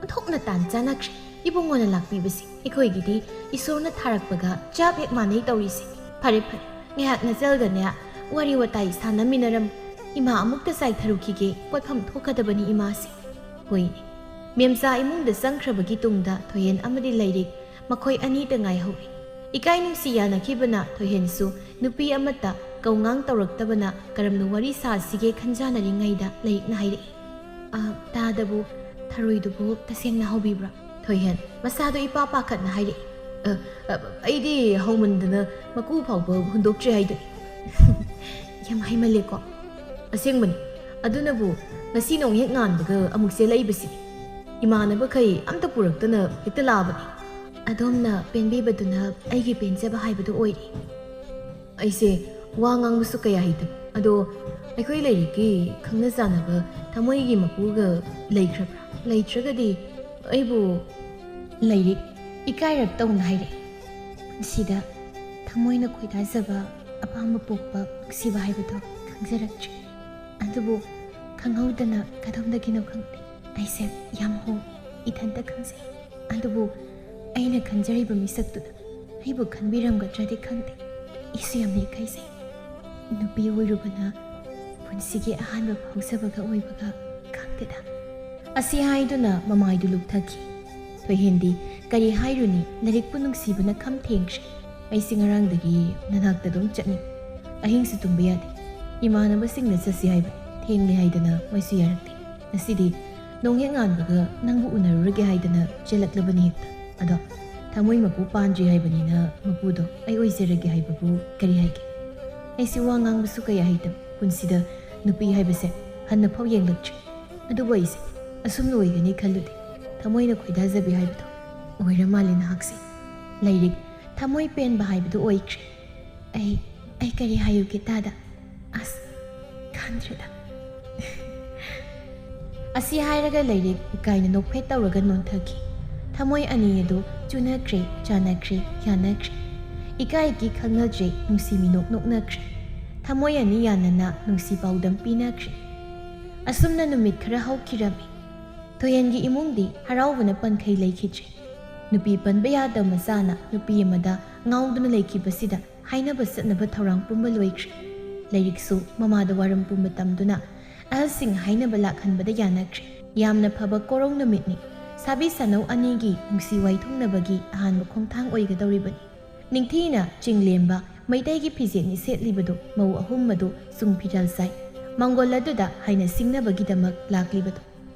ꯑꯣꯟꯊꯣꯛꯅ ꯇꯥꯟ ꯆꯥꯅꯈ꯭ꯔꯦ ꯏꯕꯨꯡꯉꯣꯅ ꯂꯥꯛꯄꯤꯕꯁꯤ꯫ ꯑꯩꯈꯣꯏꯒꯤꯗꯤ ꯏꯁꯣꯔꯅ ꯊꯥꯔꯛꯄꯒ ꯆꯞ ꯍꯦꯛ ꯃꯥꯟꯅꯩ ꯇꯧꯔꯤꯁꯦ꯫ ꯐꯔꯦ, ꯐꯔꯦ, ꯉꯥꯏꯍꯥꯛ ꯅꯆꯜꯒꯅꯦ ꯋꯥꯔꯤ ꯋꯥꯇꯥꯏ ꯁꯥꯟꯅꯃꯤꯟꯅꯔꯝꯃꯨ꯫ ꯏꯃꯥ ꯑꯃꯨꯛꯇ ꯆꯥꯏꯊꯔꯨꯈꯤꯒꯦ, ꯄꯣꯠꯐꯝ ꯊꯣꯛꯀꯗꯕꯅꯤ ꯏꯃꯥꯁꯦ꯫" ꯍꯣꯏꯅꯦ꯫ ꯃꯦꯝꯆꯥ ꯏꯃꯨꯡꯗ ꯆꯪꯈ꯭ꯔꯕꯒꯤ ꯇꯨꯡꯗ ꯊꯣꯏꯍꯦꯟ ꯑꯃꯗꯤ ꯂꯩꯔꯤꯛ ꯃꯈꯣꯏ ꯑꯅꯤꯇ ꯉꯥꯏꯍꯧꯔꯦ꯫ ꯏꯀꯥꯏ ꯅꯨꯡꯁꯤ ꯌꯥꯅꯈꯤꯕꯅ ꯊꯣꯏꯍꯦꯟꯁꯨ ꯅꯨꯄꯤ ꯑꯃꯠꯇ ꯀꯧꯉꯥꯡ ꯇꯧꯔꯛꯇꯕꯅ ꯀꯔꯝꯅ ꯋꯥꯔꯤ ꯁꯥꯁꯤꯒꯦ ꯈꯟꯖꯥꯅꯔꯤꯉꯩꯗ ꯂꯩꯔꯤꯛꯅ ꯍꯥꯏꯔꯛꯏ, "ꯑ, ꯇꯥꯗꯕꯨ ꯊꯔꯣꯏꯗꯨꯕꯨ ꯇꯁꯦꯡꯅ ꯍꯥꯎꯕꯤꯕ꯭ꯔꯥ?" ꯊꯣꯏꯍꯦꯟ ꯃꯁꯥꯗꯣ ꯏꯄꯥ ꯄꯥꯈꯠꯅ ꯍꯥꯏꯔꯛꯏ, "ꯑ, ꯑ, ꯑꯩꯗꯤ ꯍꯥꯎꯃꯟꯗꯅ ꯃꯀꯨ ꯐꯥꯎꯕ ꯍꯨꯟꯗꯣꯛꯇ꯭ꯔꯦ ꯍꯥꯏꯗꯨꯅꯤ꯫" "ꯌꯥꯝ ꯍꯩꯃꯜꯂꯦꯀꯣ꯫" "ꯑꯁꯦꯡꯕꯅꯤ꯫ ꯑꯗꯨꯅꯕꯨ ꯉꯁꯤ ꯅꯣꯡ ꯍꯦꯛ ꯉꯥꯟꯕꯒ ꯑꯃꯨꯛ ꯆꯦꯜꯂꯛꯏꯕꯁꯤꯅꯤ꯫ ꯏꯃꯥꯟꯅꯕꯈꯩ ꯑꯝꯇ ꯄꯨꯔꯛꯇꯅ ꯍꯦꯛꯇ ꯂꯥꯛꯑꯕꯅꯤ꯫" "ꯑꯗꯣꯝꯅ ꯄꯦꯟꯕꯤꯕꯗꯨꯅ ꯑꯩꯒꯤ ꯄꯦꯟꯖꯕ ꯍꯥꯏꯕꯗꯨ ꯑꯣꯏꯔꯦ꯫" "ꯑꯩꯁꯦ ꯋꯥ ꯉꯥꯡꯕꯁꯨ ꯀꯌꯥ ꯍꯩꯇꯕ꯫ ꯑꯗꯣ ꯑꯩꯈꯣꯏ ꯂꯩꯔꯤꯛꯀꯤ ꯈꯪꯅ ꯆꯥꯟꯅꯕ ꯊꯃꯣꯏꯒꯤ ꯃꯄꯨꯒ ꯂꯩꯈ꯭ꯔꯕ꯭ꯔꯥ? ꯂꯩꯇ꯭ꯔꯒꯗꯤ ꯑꯩꯕꯨ" ꯂꯩꯔꯤꯛ ꯏꯀꯥꯏꯔꯞ ꯇꯧꯅ ꯍꯥꯏꯔꯛꯏ, "ꯄꯨꯟꯁꯤꯗ ꯊꯃꯣꯏꯅ ꯈꯣꯏꯗꯥꯖꯕ, ꯑꯄꯥꯝꯕ ꯄꯣꯛꯄ, ꯅꯨꯡꯁꯤꯕ ꯍꯥꯏꯕꯗꯣ ꯈꯪꯖꯔꯛꯇ꯭ꯔꯤ꯫ ꯑꯗꯨꯕꯨ ꯈꯪꯍꯧꯗꯅ ꯀꯗꯣꯝꯗꯒꯤꯅꯣ ꯈꯪꯗꯦ, ꯑꯩꯁꯦ ꯌꯥꯝ ꯍꯣꯡ, ꯏꯊꯟꯇ ꯈꯪꯖꯩ꯫ ꯑꯗꯨꯕꯨ ꯑꯩꯅ ꯈꯟꯖꯔꯤꯕ ꯃꯤꯁꯛꯇꯨꯅ ꯑꯩꯕꯨ ꯈꯟꯕꯤꯔꯝꯒꯗ꯭ꯔꯗꯤ ꯈꯪꯗꯦ꯫ ꯑꯩꯁꯨ ꯌꯥꯝꯅ ꯏꯀꯥꯏꯖꯩ꯫ ꯅꯨꯄꯤ ꯑꯣꯏꯔꯨꯕꯅ ꯄꯨꯟꯁꯤꯒꯤ ꯑꯍꯥꯟꯕ ꯐꯥꯎꯖꯕꯒ ꯑꯣꯏꯕꯒ ꯈꯪꯗꯦꯗ꯫ ꯑꯁꯤ ꯍꯥꯏꯗꯨꯅ ꯃꯃꯥꯏꯗꯨ ꯂꯨꯞꯊꯈꯤ꯫ ꯊꯣꯏꯍꯦꯟꯗꯤ ꯀꯔꯤ ꯍꯥꯏꯔꯨꯅꯤ, ꯂꯥꯏꯔꯤꯛꯄꯨ ꯅꯨꯡꯁꯤꯕꯅ ꯈꯝ ꯊꯦꯡꯈ꯭ꯔꯦ꯫ ꯑꯩꯁꯤ ꯉꯔꯥꯡꯗꯒꯤ ꯅꯅꯥꯛꯇ ꯑꯗꯨꯝ ꯆꯠꯅꯤꯡ꯫ ꯑꯍꯤꯡꯁꯨ ꯇꯨꯝꯕ ꯌꯥꯗꯦ꯫ ꯏꯃꯥꯟꯅꯕꯁꯤꯡꯅ ꯆꯠꯁꯤ ꯍꯥꯏꯕ, ꯊꯦꯡꯂꯦ ꯍꯥꯏꯗꯅ ꯃꯣꯏꯁꯨ ꯌꯥꯔꯛꯇꯦ꯫ ꯉꯁꯤꯗꯤ ꯅꯣꯡ ꯍꯦꯛ ꯉꯥꯟꯕꯒ ꯅꯪꯕꯨ ꯎꯅꯔꯨꯔꯒꯦ ꯍꯥꯏꯗꯅ ꯆꯦꯜꯂꯛꯂꯕꯅꯤ ꯍꯦꯛꯇ꯫ ꯑꯗꯣ ꯊꯃꯣꯏ ꯃꯄꯨ ꯄꯥꯟꯗ꯭ꯔꯤ ꯍꯥꯏꯕꯅꯤꯅ ꯃꯄꯨꯗꯣ ꯑꯩ ꯑꯣꯏꯖꯔꯒꯦ ꯍꯥꯏꯕꯕꯨ ꯀꯔꯤ ꯍꯥꯏꯒꯦ? ꯑꯩꯁꯤ ꯋꯥ ꯉꯥꯡꯕꯁꯨ ꯀꯌꯥ ꯍꯩꯇꯕ ꯄꯨꯟꯁꯤꯗ ꯅꯨꯄꯤ ꯍꯥꯏꯕꯁꯦ ꯍꯟꯅ ꯐꯥꯎ ꯌꯦꯡꯂꯛꯇ꯭ꯔꯤ꯫ ꯑꯗꯨꯕꯨ ꯑꯩꯁꯦ ꯑꯁꯨꯝꯅ ꯑꯣꯏꯒꯅꯤ ꯈꯜꯂꯨꯗꯦ꯫ ꯊꯃꯣꯏꯅ ꯈꯣꯏꯗꯥꯖꯕꯤ ꯍꯥꯏꯕꯗꯣ ꯑꯣꯏꯔ ꯃꯥꯜꯂꯦ ꯅꯍꯥꯛꯁꯦ꯫ ꯂꯥꯏꯔꯤꯛ ꯊꯃꯣꯏ ꯄꯦꯟꯕ ꯍꯥꯏꯕꯗꯨ ꯑꯣꯏꯈ꯭ꯔꯦ꯫ ꯑꯩ, ꯑꯩ ꯀꯔꯤ ꯍꯥꯏꯌꯨꯒꯦ ꯇꯥꯗ? ꯑꯁ, ꯈꯪꯗ꯭ꯔꯦꯗ꯫ ꯑꯁꯤ ꯍꯥꯏꯔꯒ ꯂꯥꯏꯔꯤꯛ ꯏꯀꯥꯏꯅ ꯅꯣꯛꯐꯦꯠ ꯇꯧꯔꯒ ꯅꯣꯟꯊꯈꯤ꯫ ꯊꯃꯣꯏ ꯑꯅꯤ ꯑꯗꯨ ꯆꯨꯅꯈ꯭ꯔꯦ, ꯆꯥꯟꯅꯈ꯭ꯔꯦ, ꯌꯥꯅꯈ꯭ꯔꯦ꯫ ꯏꯀꯥꯏ ꯏꯀꯤ ꯈꯪꯅꯗ꯭ꯔꯦ, ꯅꯨꯡꯁꯤ ꯃꯤꯅꯣꯛ ꯅꯣꯛꯅꯈ꯭ꯔꯦ꯫ ꯊꯃꯣꯏ ꯑꯅꯤ ꯌꯥꯅꯅ ꯅꯨꯡꯁꯤ ꯄꯥꯎꯗꯝ ꯄꯤꯅꯈ꯭ꯔꯦ꯫ ꯑꯁꯨꯝꯅ ꯅꯨꯃꯤꯠ ꯈꯔ ꯍꯧꯈꯤꯔꯝꯃꯤ꯫ ꯊꯣꯏꯍꯦꯟꯒꯤ ꯏꯃꯨꯡꯗꯤ ꯍꯔꯥꯎꯕꯅ ꯄꯟꯈꯩ ꯂꯩꯈꯤꯗ꯭ꯔꯦ꯫ ꯅꯨꯄꯤ ꯄꯟꯕ ꯌꯥꯗꯕ ꯃꯆꯥꯅ ꯅꯨꯄꯤ ꯑꯃꯗ ꯉꯥꯎꯗꯨꯅ ꯂꯩꯈꯤꯕꯁꯤꯗ ꯍꯥꯏꯅꯕ ꯆꯠꯅꯕ ꯊꯧꯔꯥꯡ ꯄꯨꯝꯕ ꯂꯣꯏꯈ꯭ꯔꯦ꯫ ꯂꯥꯏꯔꯤꯛꯁꯨ ꯃꯃꯥꯗ ꯋꯥꯔꯝ ꯄꯨꯝꯕ ꯇꯝꯗꯨꯅ ꯑꯍꯜꯁꯤꯡ ꯍꯥꯏꯅꯕ ꯂꯥꯛꯍꯟꯕꯗ ꯌꯥꯅꯈ꯭ꯔꯦ꯫ ꯌꯥꯝꯅ ꯐꯕ ꯀꯣꯔꯧ ꯅꯨꯃꯤꯠꯅꯤ꯫ ꯁꯥꯕꯤ ꯁꯥꯅꯧ ꯑꯅꯤꯒꯤ ꯅꯨꯡꯁꯤ ꯋꯥꯏꯊꯨꯡꯅꯕꯒꯤ ꯑꯍꯥꯟꯕ ꯈꯣꯡꯊꯥꯡ ꯑꯣꯏꯒꯗꯧꯔꯤꯕꯅꯤ꯫ ꯅꯤꯡꯊꯤꯅ ꯆꯤꯡꯂꯦꯝꯕ ꯃꯩꯇꯩꯒꯤ ꯐꯤꯖꯦꯠꯅꯤ ꯁꯦꯠꯂꯤꯕꯗꯨ ꯃꯧ ꯑꯍꯨꯝ ꯑꯗꯨ ꯆꯨꯡ ꯐꯤꯔꯥꯜ ꯆꯥꯏ꯫ ꯃꯪꯒꯣꯜ ꯑꯗꯨꯗ ꯍꯥꯏꯅ ꯁꯤꯡꯅꯕꯒꯤꯗꯃꯛ ꯂꯥꯛꯂꯤꯕꯗꯨ꯫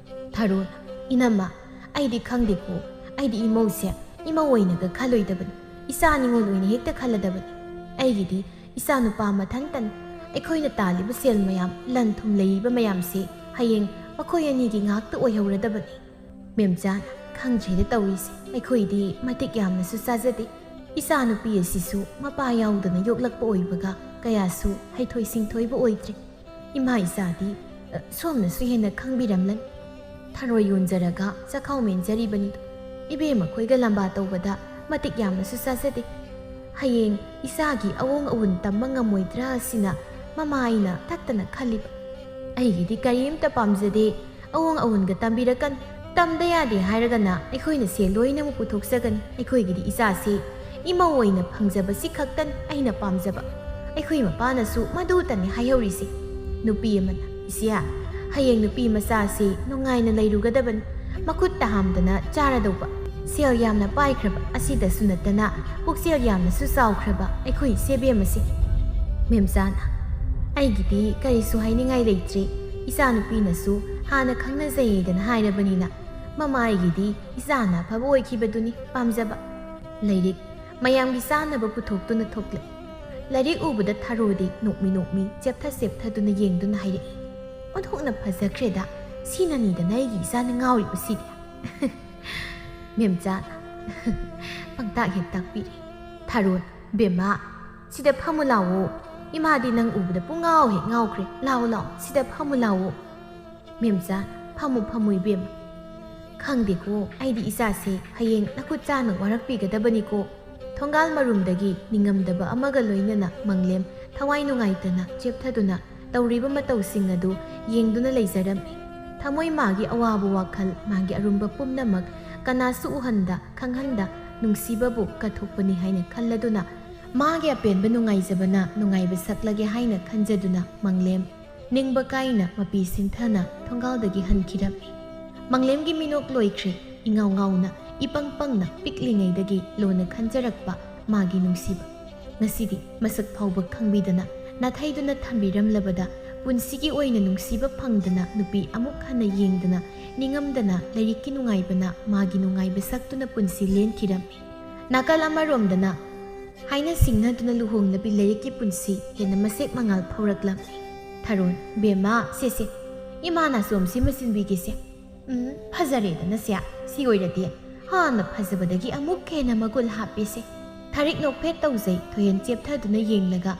ꯊꯔꯣꯅ, "ꯏꯅꯝꯃ, ꯑꯩꯗꯤ ꯈꯪꯗꯦꯀꯣ, ꯑꯩꯗꯤ ꯏꯃꯧꯁꯦ ꯏꯃꯧ ꯑꯣꯏꯅꯒ ꯈꯜꯂꯣꯏꯗꯕꯅꯤ, ꯏꯆꯥ ꯅꯤꯉꯣꯜ ꯑꯣꯏꯅ ꯍꯦꯛꯇ ꯈꯜꯂꯗꯕꯅꯤ꯫ ꯑꯩꯒꯤꯗꯤ ꯏꯆꯥ ꯅꯨꯄꯥ ꯃꯊꯟꯇꯅꯤ꯫ ꯑꯩꯈꯣꯏꯅ ꯇꯥꯜꯂꯤꯕ ꯁꯦꯜ ꯃꯌꯥꯝ, ꯂꯟ ꯊꯨꯝ ꯂꯩꯔꯤꯕ ꯃꯌꯥꯝꯁꯦ ꯍꯌꯦꯡ ꯃꯈꯣꯏ ꯑꯅꯤꯒꯤ ꯉꯥꯛꯇ ꯑꯣꯏꯍꯧꯔꯗꯕꯅꯤ꯫" ꯃꯦꯝꯆꯥꯅ, "ꯈꯪꯗ꯭ꯔꯦꯗ ꯇꯧꯔꯤꯁꯦ, ꯑꯩꯈꯣꯏꯗꯤ ꯃꯇꯤꯛ ꯌꯥꯝꯅꯁꯨ ꯆꯥꯖꯗꯦ꯫ ꯏꯆꯥ ꯅꯨꯄꯤ ꯑꯁꯤꯁꯨ ꯃꯄꯥ ꯌꯥꯎꯗꯅ ꯌꯣꯛꯂꯛꯄ ꯑꯣꯏꯕꯒ ꯀꯌꯥꯁꯨ ꯍꯩꯊꯣꯏ ꯁꯤꯡꯊꯣꯏꯕ ꯑꯣꯏꯗ꯭ꯔꯦ꯫ ꯏꯃꯥ ꯏꯆꯥꯗꯤ, ꯑ, ꯁꯣꯝꯅꯁꯨ ꯍꯦꯟꯅ ꯈꯪꯕꯤꯔꯝꯂꯅꯤ꯫ ꯊꯔꯣꯏ ꯌꯣꯟꯖꯔꯒ ꯆꯈꯥꯎ ꯃꯦꯟꯖꯔꯤꯕꯅꯤꯗꯣ꯫ ꯏꯕꯦꯝꯃ ꯈꯣꯏꯒ ꯂꯝꯕꯥ ꯇꯧꯕꯗ ꯃꯇꯤꯛ ꯌꯥꯝꯅꯁꯨ ꯆꯥꯖꯗꯦ꯫ ꯍꯌꯦꯡ ꯏꯆꯥꯒꯤ ꯑꯑꯣꯡ ꯑꯑꯣꯟ ꯇꯝꯕ ꯉꯝꯃꯣꯏꯗ꯭ꯔꯥ ꯁꯤꯅ ꯃꯃꯥ ꯑꯩꯅ ꯇꯠꯇꯅ ꯈꯜꯂꯤꯕ꯫ ꯑꯩꯒꯤꯗꯤ ꯀꯔꯤꯝꯇ ꯄꯥꯝꯖꯗꯦ꯫ ꯑꯑꯣꯟ ꯑꯑꯣꯟꯒ ꯇꯝꯕꯤꯔꯛꯀꯅꯤ꯫ ꯇꯝꯗ ꯌꯥꯗꯦ ꯍꯥꯏꯔꯒꯅ ꯑꯩꯈꯣꯏꯅ ꯁꯦꯜ ꯂꯣꯏꯅꯃꯛ ꯄꯨꯊꯣꯛꯆꯒꯅꯤ꯫ ꯑꯩꯈꯣꯏꯒꯤꯗꯤ ꯏꯆꯥꯁꯤ ꯏꯃꯧ ꯑꯣꯏꯅ ꯐꯪꯖꯕꯁꯤ ꯈꯛꯇꯅꯤ ꯑꯩꯅ ꯄꯥꯝꯖꯕ꯫ ꯑꯩꯈꯣꯏ ꯃꯄꯥꯅꯁꯨ ꯃꯗꯨꯇꯅꯤ ꯍꯥꯏꯍꯧꯔꯤꯁꯤ꯫ ꯅꯨꯄꯤ ꯑꯃꯅ, "ꯏꯆꯦ, ꯍꯌꯦꯡ ꯅꯨꯄꯤ ꯃꯆꯥꯁꯤ ꯅꯨꯡꯉꯥꯏꯅ ꯂꯩꯔꯨꯒꯗꯕꯅꯤ꯫ ꯃꯈꯨꯠ ꯇꯍꯥꯝꯗꯅ ꯆꯥꯔꯗꯧꯕ꯫ ꯁꯦꯜ ꯌꯥꯝꯅ ꯄꯥꯏꯈ꯭ꯔꯕ ꯑꯁꯤꯗꯁꯨ ꯅꯠꯇꯅ ꯄꯨꯛꯆꯦꯜ ꯌꯥꯝꯅꯁꯨ ꯆꯥꯎꯈ꯭ꯔꯕ ꯑꯩꯈꯣꯏ ꯏꯆꯦꯕꯦꯝ ꯑꯁꯤ꯫" ꯃꯦꯝꯆꯥꯅ, "ꯑꯩꯒꯤꯗꯤ ꯀꯔꯤꯁꯨ ꯍꯥꯏꯅꯤꯡꯉꯥꯏ ꯂꯩꯇ꯭ꯔꯦ꯫ ꯏꯆꯥꯅꯨꯄꯤꯅꯁꯨ ꯍꯥꯟꯅ ꯈꯪꯅꯖꯩꯌꯦꯗꯅ ꯍꯥꯏꯔꯕꯅꯤꯅ ꯃꯃꯥ ꯑꯩꯒꯤꯗꯤ ꯏꯆꯥꯅ ꯑꯐꯕ ꯑꯣꯏꯈꯤꯕꯗꯨꯅꯤ ꯄꯥꯝꯖꯕ꯫" ꯂꯥꯏꯔꯤꯛ ꯃꯌꯥꯝꯒꯤ ꯆꯥꯅꯕ ꯄꯨꯊꯣꯛꯇꯨꯅ ꯊꯣꯛꯂꯦ꯫ ꯂꯥꯏꯔꯤꯛ ꯎꯕꯗ ꯊꯥꯔꯣꯗꯤ ꯅꯣꯛꯃꯤ ꯅꯣꯛꯃꯤ ꯆꯦꯞꯊ ꯆꯦꯞꯊꯗꯨꯅ ꯌꯦꯡꯗꯨꯅ ꯍꯥꯏꯔꯛꯏ, "ꯑꯣꯟꯊꯣꯛꯅ ꯐꯖꯈ꯭ꯔꯦꯗ, ꯁꯤꯅꯅꯤꯗꯅ ꯑꯩꯒꯤ ꯏꯆꯥꯅ ꯉꯥꯎꯔꯤꯕꯁꯤꯗꯤ꯫" ꯃꯦꯝꯆꯥꯅ, ꯄꯪꯇꯥꯛ ꯍꯦꯛ ꯇꯥꯛꯄꯤꯔꯦ꯫ ꯊꯥꯔꯣꯟ, "ꯕꯦꯝꯃ, ꯁꯤꯗ ꯐꯝꯃꯨ ꯂꯥꯛꯑꯣ꯫ ꯏꯃꯥꯗꯤ ꯅꯪ ꯎꯕꯗ ꯄꯨꯡꯉꯥꯎ ꯍꯦꯛ ꯉꯥꯎꯈ꯭ꯔꯦ꯫ ꯂꯥꯛꯑꯣ, ꯂꯥꯛꯑꯣ, ꯁꯤꯗ ꯐꯝꯃꯨ ꯂꯥꯛꯑꯣ꯫" ꯃꯦꯝꯆꯥ, "ꯐꯝꯃꯨ, ꯐꯝꯃꯨ ꯏꯕꯦꯝꯃ꯫ ꯈꯪꯗꯦꯀꯣ, ꯑꯩꯗꯤ ꯏꯆꯥꯁꯦ ꯍꯌꯦꯡ ꯅꯈꯨꯠ ꯆꯥꯅ ꯋꯥꯔꯛꯄꯤꯒꯗꯕꯅꯤꯀꯣ꯫" ꯊꯣꯡꯒꯥꯜ ꯃꯔꯨꯝꯗꯒꯤ ꯅꯤꯡꯉꯝꯗꯕ ꯑꯃꯒ ꯂꯣꯏꯅꯅ ꯃꯪꯂꯦꯝ ꯊꯋꯥꯏ ꯅꯨꯡꯉꯥꯏꯇꯅ ꯆꯦꯞꯊꯗꯨꯅ ꯇꯧꯔꯤꯕ ꯃꯇꯧꯁꯤꯡ ꯑꯗꯨ ꯌꯦꯡꯗꯨꯅ ꯂꯩꯖꯔꯝꯃꯤ꯫ ꯊꯃꯣꯏ ꯃꯥꯒꯤ ꯑꯋꯥꯕ ꯋꯥꯈꯜ, ꯃꯥꯒꯤ ꯑꯔꯨꯝꯕ ꯄꯨꯝꯅꯃꯛ ꯀꯅꯥꯁꯨ ꯎꯍꯟꯗ, ꯈꯪꯍꯟꯗ, ꯅꯨꯡꯁꯤꯕꯕꯨ ꯀꯠꯊꯣꯛꯄꯅꯤ ꯍꯥꯏꯅ ꯈꯜꯂꯗꯨꯅ, ꯃꯥꯒꯤ ꯑꯄꯦꯟꯕ ꯅꯨꯡꯉꯥꯏꯖꯕꯅ ꯅꯨꯡꯉꯥꯏꯕ ꯁꯛꯂꯒꯦ ꯍꯥꯏꯅ ꯈꯟꯖꯗꯨꯅ ꯃꯪꯂꯦꯝ ꯅꯤꯡꯕ ꯀꯥꯏꯅ ꯃꯄꯤ ꯁꯤꯟꯊꯅ ꯊꯣꯡꯒꯥꯜꯗꯒꯤ ꯍꯟꯈꯤꯔꯝꯃꯤ꯫ ꯃꯪꯂꯦꯝꯒꯤ ꯃꯤꯅꯣꯛ ꯂꯣꯏꯈ꯭ꯔꯦ꯫ ꯏꯉꯥꯎ ꯉꯥꯎꯅ, ꯏꯄꯪ ꯄꯪꯅ ꯄꯤꯛꯂꯤꯉꯩꯗꯒꯤ ꯂꯣꯟꯅ ꯈꯟꯖꯔꯛꯄ ꯃꯥꯒꯤ ꯅꯨꯡꯁꯤꯕ ꯉꯁꯤꯗꯤ ꯃꯁꯛ ꯐꯥꯎꯕ ꯈꯪꯕꯤꯗꯅ ꯅꯥꯊꯩꯗꯨꯅ ꯊꯝꯕꯤꯔꯝꯂꯕꯗ ꯄꯨꯟꯁꯤꯒꯤ ꯑꯣꯏꯅ ꯅꯨꯡꯁꯤꯕ ꯐꯪꯗꯅ ꯅꯨꯄꯤ ꯑꯃꯨꯛ ꯍꯟꯅ ꯌꯦꯡꯗꯅ ꯅꯤꯡꯉꯝꯗꯅ ꯂꯥꯏꯔꯤꯛꯀꯤ ꯅꯨꯡꯉꯥꯏꯕꯅ ꯃꯥꯒꯤ ꯅꯨꯡꯉꯥꯏꯕ ꯁꯛꯇꯨꯅ ꯄꯨꯟꯁꯤ ꯂꯦꯟꯈꯤꯔꯝꯃꯤ꯫ ꯅꯥꯀꯜ ꯑꯃꯔꯣꯝꯗꯅ ꯍꯥꯏꯅ ꯁꯤꯡꯅꯗꯨꯅ ꯂꯨꯍꯣꯡꯂꯕꯤ ꯂꯥꯏꯔꯤꯛꯀꯤ ꯄꯨꯟꯁꯤ ꯍꯦꯟꯅ ꯃꯁꯦꯛ ꯃꯉꯥꯜ ꯐꯥꯎꯔꯛꯂꯝꯃꯤ꯫ ꯊꯥꯔꯣꯟ, "ꯕꯦꯝꯃ, ꯁꯦ ꯁꯦ, ꯏꯃꯥꯅ ꯑꯁꯣꯝ ꯁꯤꯃ ꯁꯤꯟꯕꯤꯒꯦꯁꯦ꯫ ꯎꯝ, ꯐꯖꯔꯦꯗꯅ ꯁꯦ, ꯁꯤ ꯑꯣꯏꯔꯗꯤ ꯍꯥꯟꯅ ꯐꯖꯕꯗꯒꯤ ꯑꯃꯨꯛ ꯍꯦꯟꯅ ꯃꯒꯨꯟ ꯍꯥꯞꯄꯦꯁꯦ꯫" ꯊꯥꯔꯤꯛ ꯅꯣꯛꯐꯦꯠ ꯇꯧꯖꯩ꯫ ꯊꯣꯏꯍꯦꯟ ꯆꯦꯞꯊꯗꯨꯅ ꯌꯦꯡꯂꯒ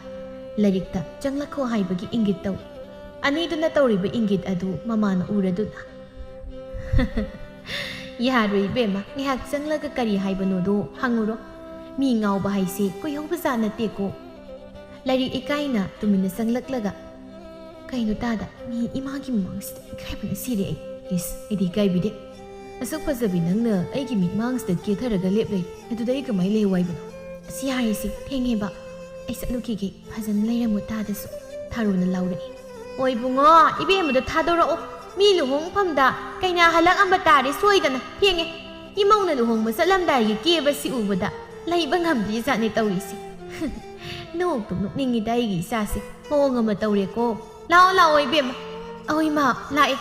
ꯂꯥꯏꯔꯤꯛꯇ ꯆꯪꯂꯛꯈꯣ ꯍꯥꯏꯕꯒꯤ ꯏꯪꯒꯤꯠ ꯇꯧꯏ꯫ ꯑꯅꯤꯗꯨꯅ ꯇꯧꯔꯤꯕ ꯏꯪꯒꯤꯠ ꯑꯗꯨ ꯃꯃꯥꯅ ꯎꯔꯗꯨꯅ, "ꯌꯥꯔꯣꯏ ꯏꯕꯦꯝꯃ, ꯉꯥꯏꯍꯥꯛ ꯆꯪꯂꯒ ꯀꯔꯤ ꯍꯥꯏꯕꯅꯣꯗꯣ ꯍꯪꯉꯨꯔꯣ꯫ ꯃꯤ ꯉꯥꯎꯕ ꯍꯥꯏꯁꯦ ꯀꯨꯏꯍꯧꯕꯖꯥꯠ ꯅꯠꯇꯦꯀꯣ꯫" ꯂꯥꯏꯔꯤꯛ ꯏꯀꯥꯏꯅ ꯇꯨꯃꯤꯟꯅ ꯆꯪꯂꯛꯂꯒ, ꯀꯩꯅꯣ ꯇꯥꯗ, ꯃꯤ ꯏꯃꯥꯒꯤ ꯃꯃꯥꯡꯁꯤꯗ ꯏꯀꯥꯏꯕꯅ ꯁꯤꯔꯦ ꯑꯩ꯫ ꯏꯁ, ꯑꯩꯗꯤ ꯏꯀꯥꯏꯕꯤꯗꯦ꯫ ꯑꯁꯨꯛ ꯐꯖꯕꯤ ꯅꯪꯅ ꯑꯩꯒꯤ ꯃꯤꯠꯃꯥꯡꯁꯤꯗ ꯀꯦꯊꯔꯒ ꯂꯦꯞ ꯂꯩꯔꯦ꯫ ꯑꯗꯨꯗ ꯑꯩ ꯀꯃꯥꯏꯅ ꯂꯩꯌꯨ ꯍꯥꯏꯕꯅꯣ? ꯑꯁꯤ ꯍꯥꯏꯔꯤꯁꯤ ꯊꯦꯡꯉꯦꯕ꯫ ꯑꯩ ꯆꯠꯂꯨꯈꯤꯒꯦ, ꯐꯖꯅ ꯂꯩꯔꯝꯃꯨ ꯇꯥꯗꯁꯨ꯫ ꯊꯥꯔꯣꯅ ꯂꯥꯎꯔꯛꯏ꯫ ꯍꯣꯏ ꯏꯕꯨꯡꯉꯣ, ꯏꯕꯦꯝꯃꯗꯣ ꯊꯥꯗꯣꯔꯛꯑꯣ꯫ ꯃꯤ ꯂꯨꯍꯣꯡꯐꯝꯗ ꯀꯩꯅꯥ ꯍꯜꯂꯛꯑꯝꯕ ꯇꯥꯔꯦ ꯁꯣꯏꯗꯅ꯫ ꯊꯦꯡꯉꯦ꯫ ꯏꯃꯧꯅ ꯂꯨꯍꯣꯡꯕ ꯆꯠꯂꯝꯗꯥꯏꯒꯤ ꯀꯦꯕꯁꯤ ꯎꯕꯗ ꯂꯩꯕ ꯉꯝꯗ꯭ꯔꯤꯖꯥꯠꯅꯤ ꯇꯧꯔꯤꯁꯤ꯫ ꯅꯣꯛꯇꯨ ꯅꯣꯛꯅꯤꯡꯉꯤꯗ ꯑꯩꯒꯤ ꯏꯆꯥꯁꯦ꯫ ꯃꯑꯣꯡ ꯑꯃ ꯇꯧꯔꯦꯀꯣ꯫ ꯂꯥꯛꯑꯣ, ꯂꯥꯛꯑꯣ ꯏꯕꯦꯝꯃ꯫ ꯑꯍꯣꯏ ꯏꯃꯥ, ꯂꯥꯛꯑꯦ꯫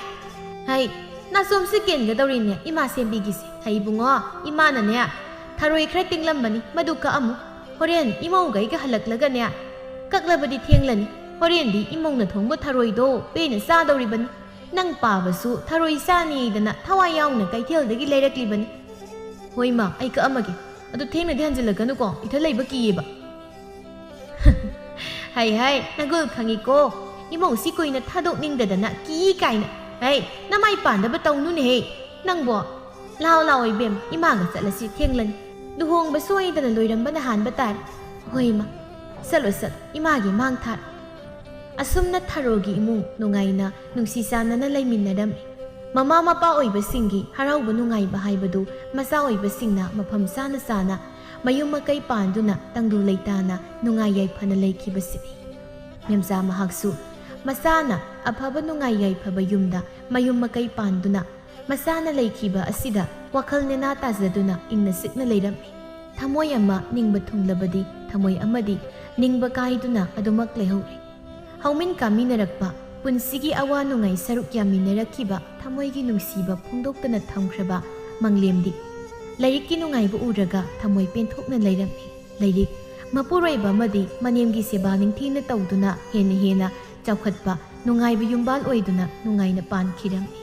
ꯍꯩ, ꯅꯥꯆꯣꯝꯁꯨ ꯀꯦꯟꯒꯗꯧꯔꯤꯅꯦ ꯏꯃꯥ ꯁꯦꯝꯕꯤꯒꯤꯁꯦ꯫ ꯍꯩ ꯏꯕꯨꯡꯉꯣ, ꯏꯃꯥꯅꯅꯦ ꯊꯔꯣꯏ ꯈꯔ ꯇꯤꯡꯂꯝꯕꯅꯤ, ꯃꯗꯨ ꯀꯛꯑꯝꯃꯨ꯫ ꯍꯣꯔꯦꯟ ꯏꯃꯧꯒꯩꯒ ꯍꯜꯂꯛꯂꯒꯅꯦ ꯀꯛꯂꯕꯗꯤ ꯊꯦꯡꯂꯅꯤ꯫ ꯍꯣꯔꯦꯟꯗꯤ ꯏꯃꯧꯅ ꯊꯣꯡꯕ ꯊꯔꯣꯏꯗꯣ ꯄꯦꯟꯅ ꯆꯥꯗꯧꯔꯤꯕꯅꯤ꯫ ꯅꯪ ꯄꯥꯕꯁꯨ ꯊꯔꯣꯏ ꯆꯥꯅꯤꯗꯅ ꯊꯋꯥꯏ ꯌꯥꯎꯅ ꯀꯩꯊꯦꯜꯗꯒꯤ ꯂꯩꯔꯛꯂꯤꯕꯅꯤ꯫ ꯍꯣꯏ ꯏꯃꯥ, ꯑꯩ ꯀꯛꯑꯝꯃꯒꯦ꯫ ꯑꯗꯨ ꯊꯦꯡꯅꯗꯤ ꯍꯟꯖꯤꯜꯂꯛꯀꯅꯨꯀꯣ, ꯏꯊꯟ ꯂꯩꯕ ꯀꯤꯌꯦꯕ꯫ ꯍꯩ ꯍꯩ, ꯅꯒꯨꯜ ꯈꯪꯉꯤꯀꯣ꯫ ꯏꯃꯧꯁꯤ ꯀꯨꯏꯅ ꯊꯥꯗꯣꯛꯅꯤꯡꯗꯗꯅ ꯀꯤ ꯀꯥꯏꯅ꯫ ꯍꯩ, ꯅꯃꯥꯏ ꯄꯥꯟꯗꯕ ꯇꯧꯅꯨꯅꯦꯍꯦ ꯅꯪꯕꯣ꯫ ꯂꯥꯎ ꯂꯥꯎ ꯏꯕꯦꯝ, ꯏꯃꯥꯒ ꯆꯠꯂꯁꯤ, ꯊꯦꯡꯂꯅꯤ꯫ ꯂꯨꯍꯣꯡꯕ ꯁꯣꯏꯗꯅ ꯂꯣꯏꯔꯝꯕꯅ ꯍꯥꯟꯕ ꯇꯥꯔꯦ꯫ ꯍꯣꯏ ꯏꯃꯥ, ꯆꯠꯂꯣ ꯆꯠꯂꯣ, ꯏꯃꯥꯒꯤ ꯃꯥꯡ ꯊꯥꯔꯣ꯫ ꯑꯁꯨꯝꯅ ꯊꯔꯣꯒꯤ ꯏꯃꯨꯡ ꯅꯨꯡꯉꯥꯏꯅ ꯅꯨꯡꯁꯤ ꯆꯥꯟꯅꯅ ꯂꯩꯃꯤꯟꯅꯔꯝꯃꯤ꯫ ꯃꯃꯥ ꯃꯄꯥ ꯑꯣꯏꯕꯁꯤꯡꯒꯤ ꯍꯔꯥꯎꯕ ꯅꯨꯡꯉꯥꯏꯕ ꯍꯥꯏꯕꯗꯨ ꯃꯆꯥ ꯑꯣꯏꯕꯁꯤꯡꯅ ꯃꯐꯝ ꯆꯥꯅ ꯆꯥꯅ ꯃꯌꯨꯝ ꯃꯀꯩ ꯄꯥꯟꯗꯨꯅ ꯇꯪꯗꯨ ꯂꯩꯇꯥꯅ ꯅꯨꯡꯉꯥꯏ ꯌꯥꯏꯐꯅ ꯂꯩꯈꯤꯕꯁꯤꯅꯤ꯫ ꯃꯦꯝꯆꯥ ꯃꯍꯥꯛꯁꯨ ꯃꯆꯥꯅ ꯑꯐꯕ ꯅꯨꯡꯉꯥꯏ ꯌꯥꯏꯐꯕ ꯌꯨꯝꯗ ꯃꯌꯨꯝ ꯃꯀꯩ ꯄꯥꯟꯗꯨꯅ ꯃꯆꯥꯅ ꯂꯩꯈꯤꯕ ꯑꯁꯤꯗ ꯋꯥꯈꯜ ꯅꯦꯅꯥ ꯇꯥꯖꯗꯨꯅ ꯏꯪꯅ ꯆꯤꯛꯅ ꯂꯩꯔꯝꯃꯤ꯫ ꯊꯃꯣꯏ ꯑꯃ ꯅꯤꯡꯕ ꯊꯨꯡꯂꯕꯗꯤ ꯊꯃꯣꯏ ꯑꯃꯗꯤ ꯅꯤꯡꯕ ꯀꯥꯏꯗꯨꯅ ꯑꯗꯨꯃꯛ ꯂꯩꯍꯧꯔꯦ꯫ ꯍꯧꯃꯤꯟ ꯀꯥꯃꯤꯟꯅꯔꯛꯄ, ꯄꯨꯟꯁꯤꯒꯤ ꯑꯋꯥ ꯅꯨꯡꯉꯥꯏ ꯁꯔꯨꯛ ꯌꯥꯃꯤꯟꯅꯔꯛꯈꯤꯕ ꯊꯃꯣꯏꯒꯤ ꯅꯨꯡꯁꯤꯕ ꯐꯣꯡꯗꯣꯛꯇꯅ ꯊꯝꯈ꯭ꯔꯕ ꯃꯪꯂꯦꯝꯗꯤ ꯂꯥꯏꯔꯤꯛꯀꯤ ꯅꯨꯡꯉꯥꯏꯕ ꯎꯔꯒ ꯊꯃꯣꯏ ꯄꯦꯟꯊꯣꯛꯅ ꯂꯩꯔꯝꯃꯤ꯫ ꯂꯥꯏꯔꯤꯛ ꯃꯄꯨꯔꯣꯏꯕ ꯑꯃꯗꯤ ꯃꯅꯦꯝꯒꯤ ꯁꯦꯕꯥ ꯅꯤꯡꯊꯤꯅ ꯇꯧꯗꯨꯅ ꯍꯦꯟꯅ ꯍꯦꯟꯅ ꯆꯥꯎꯈꯠꯄ ꯅꯨꯡꯉꯥꯏꯕ ꯌꯨꯝꯕꯥꯜ ꯑꯣꯏꯗꯨꯅ ꯅꯨꯡꯉꯥꯏꯅ ꯄꯥꯟꯈꯤꯔꯝꯃꯤ꯫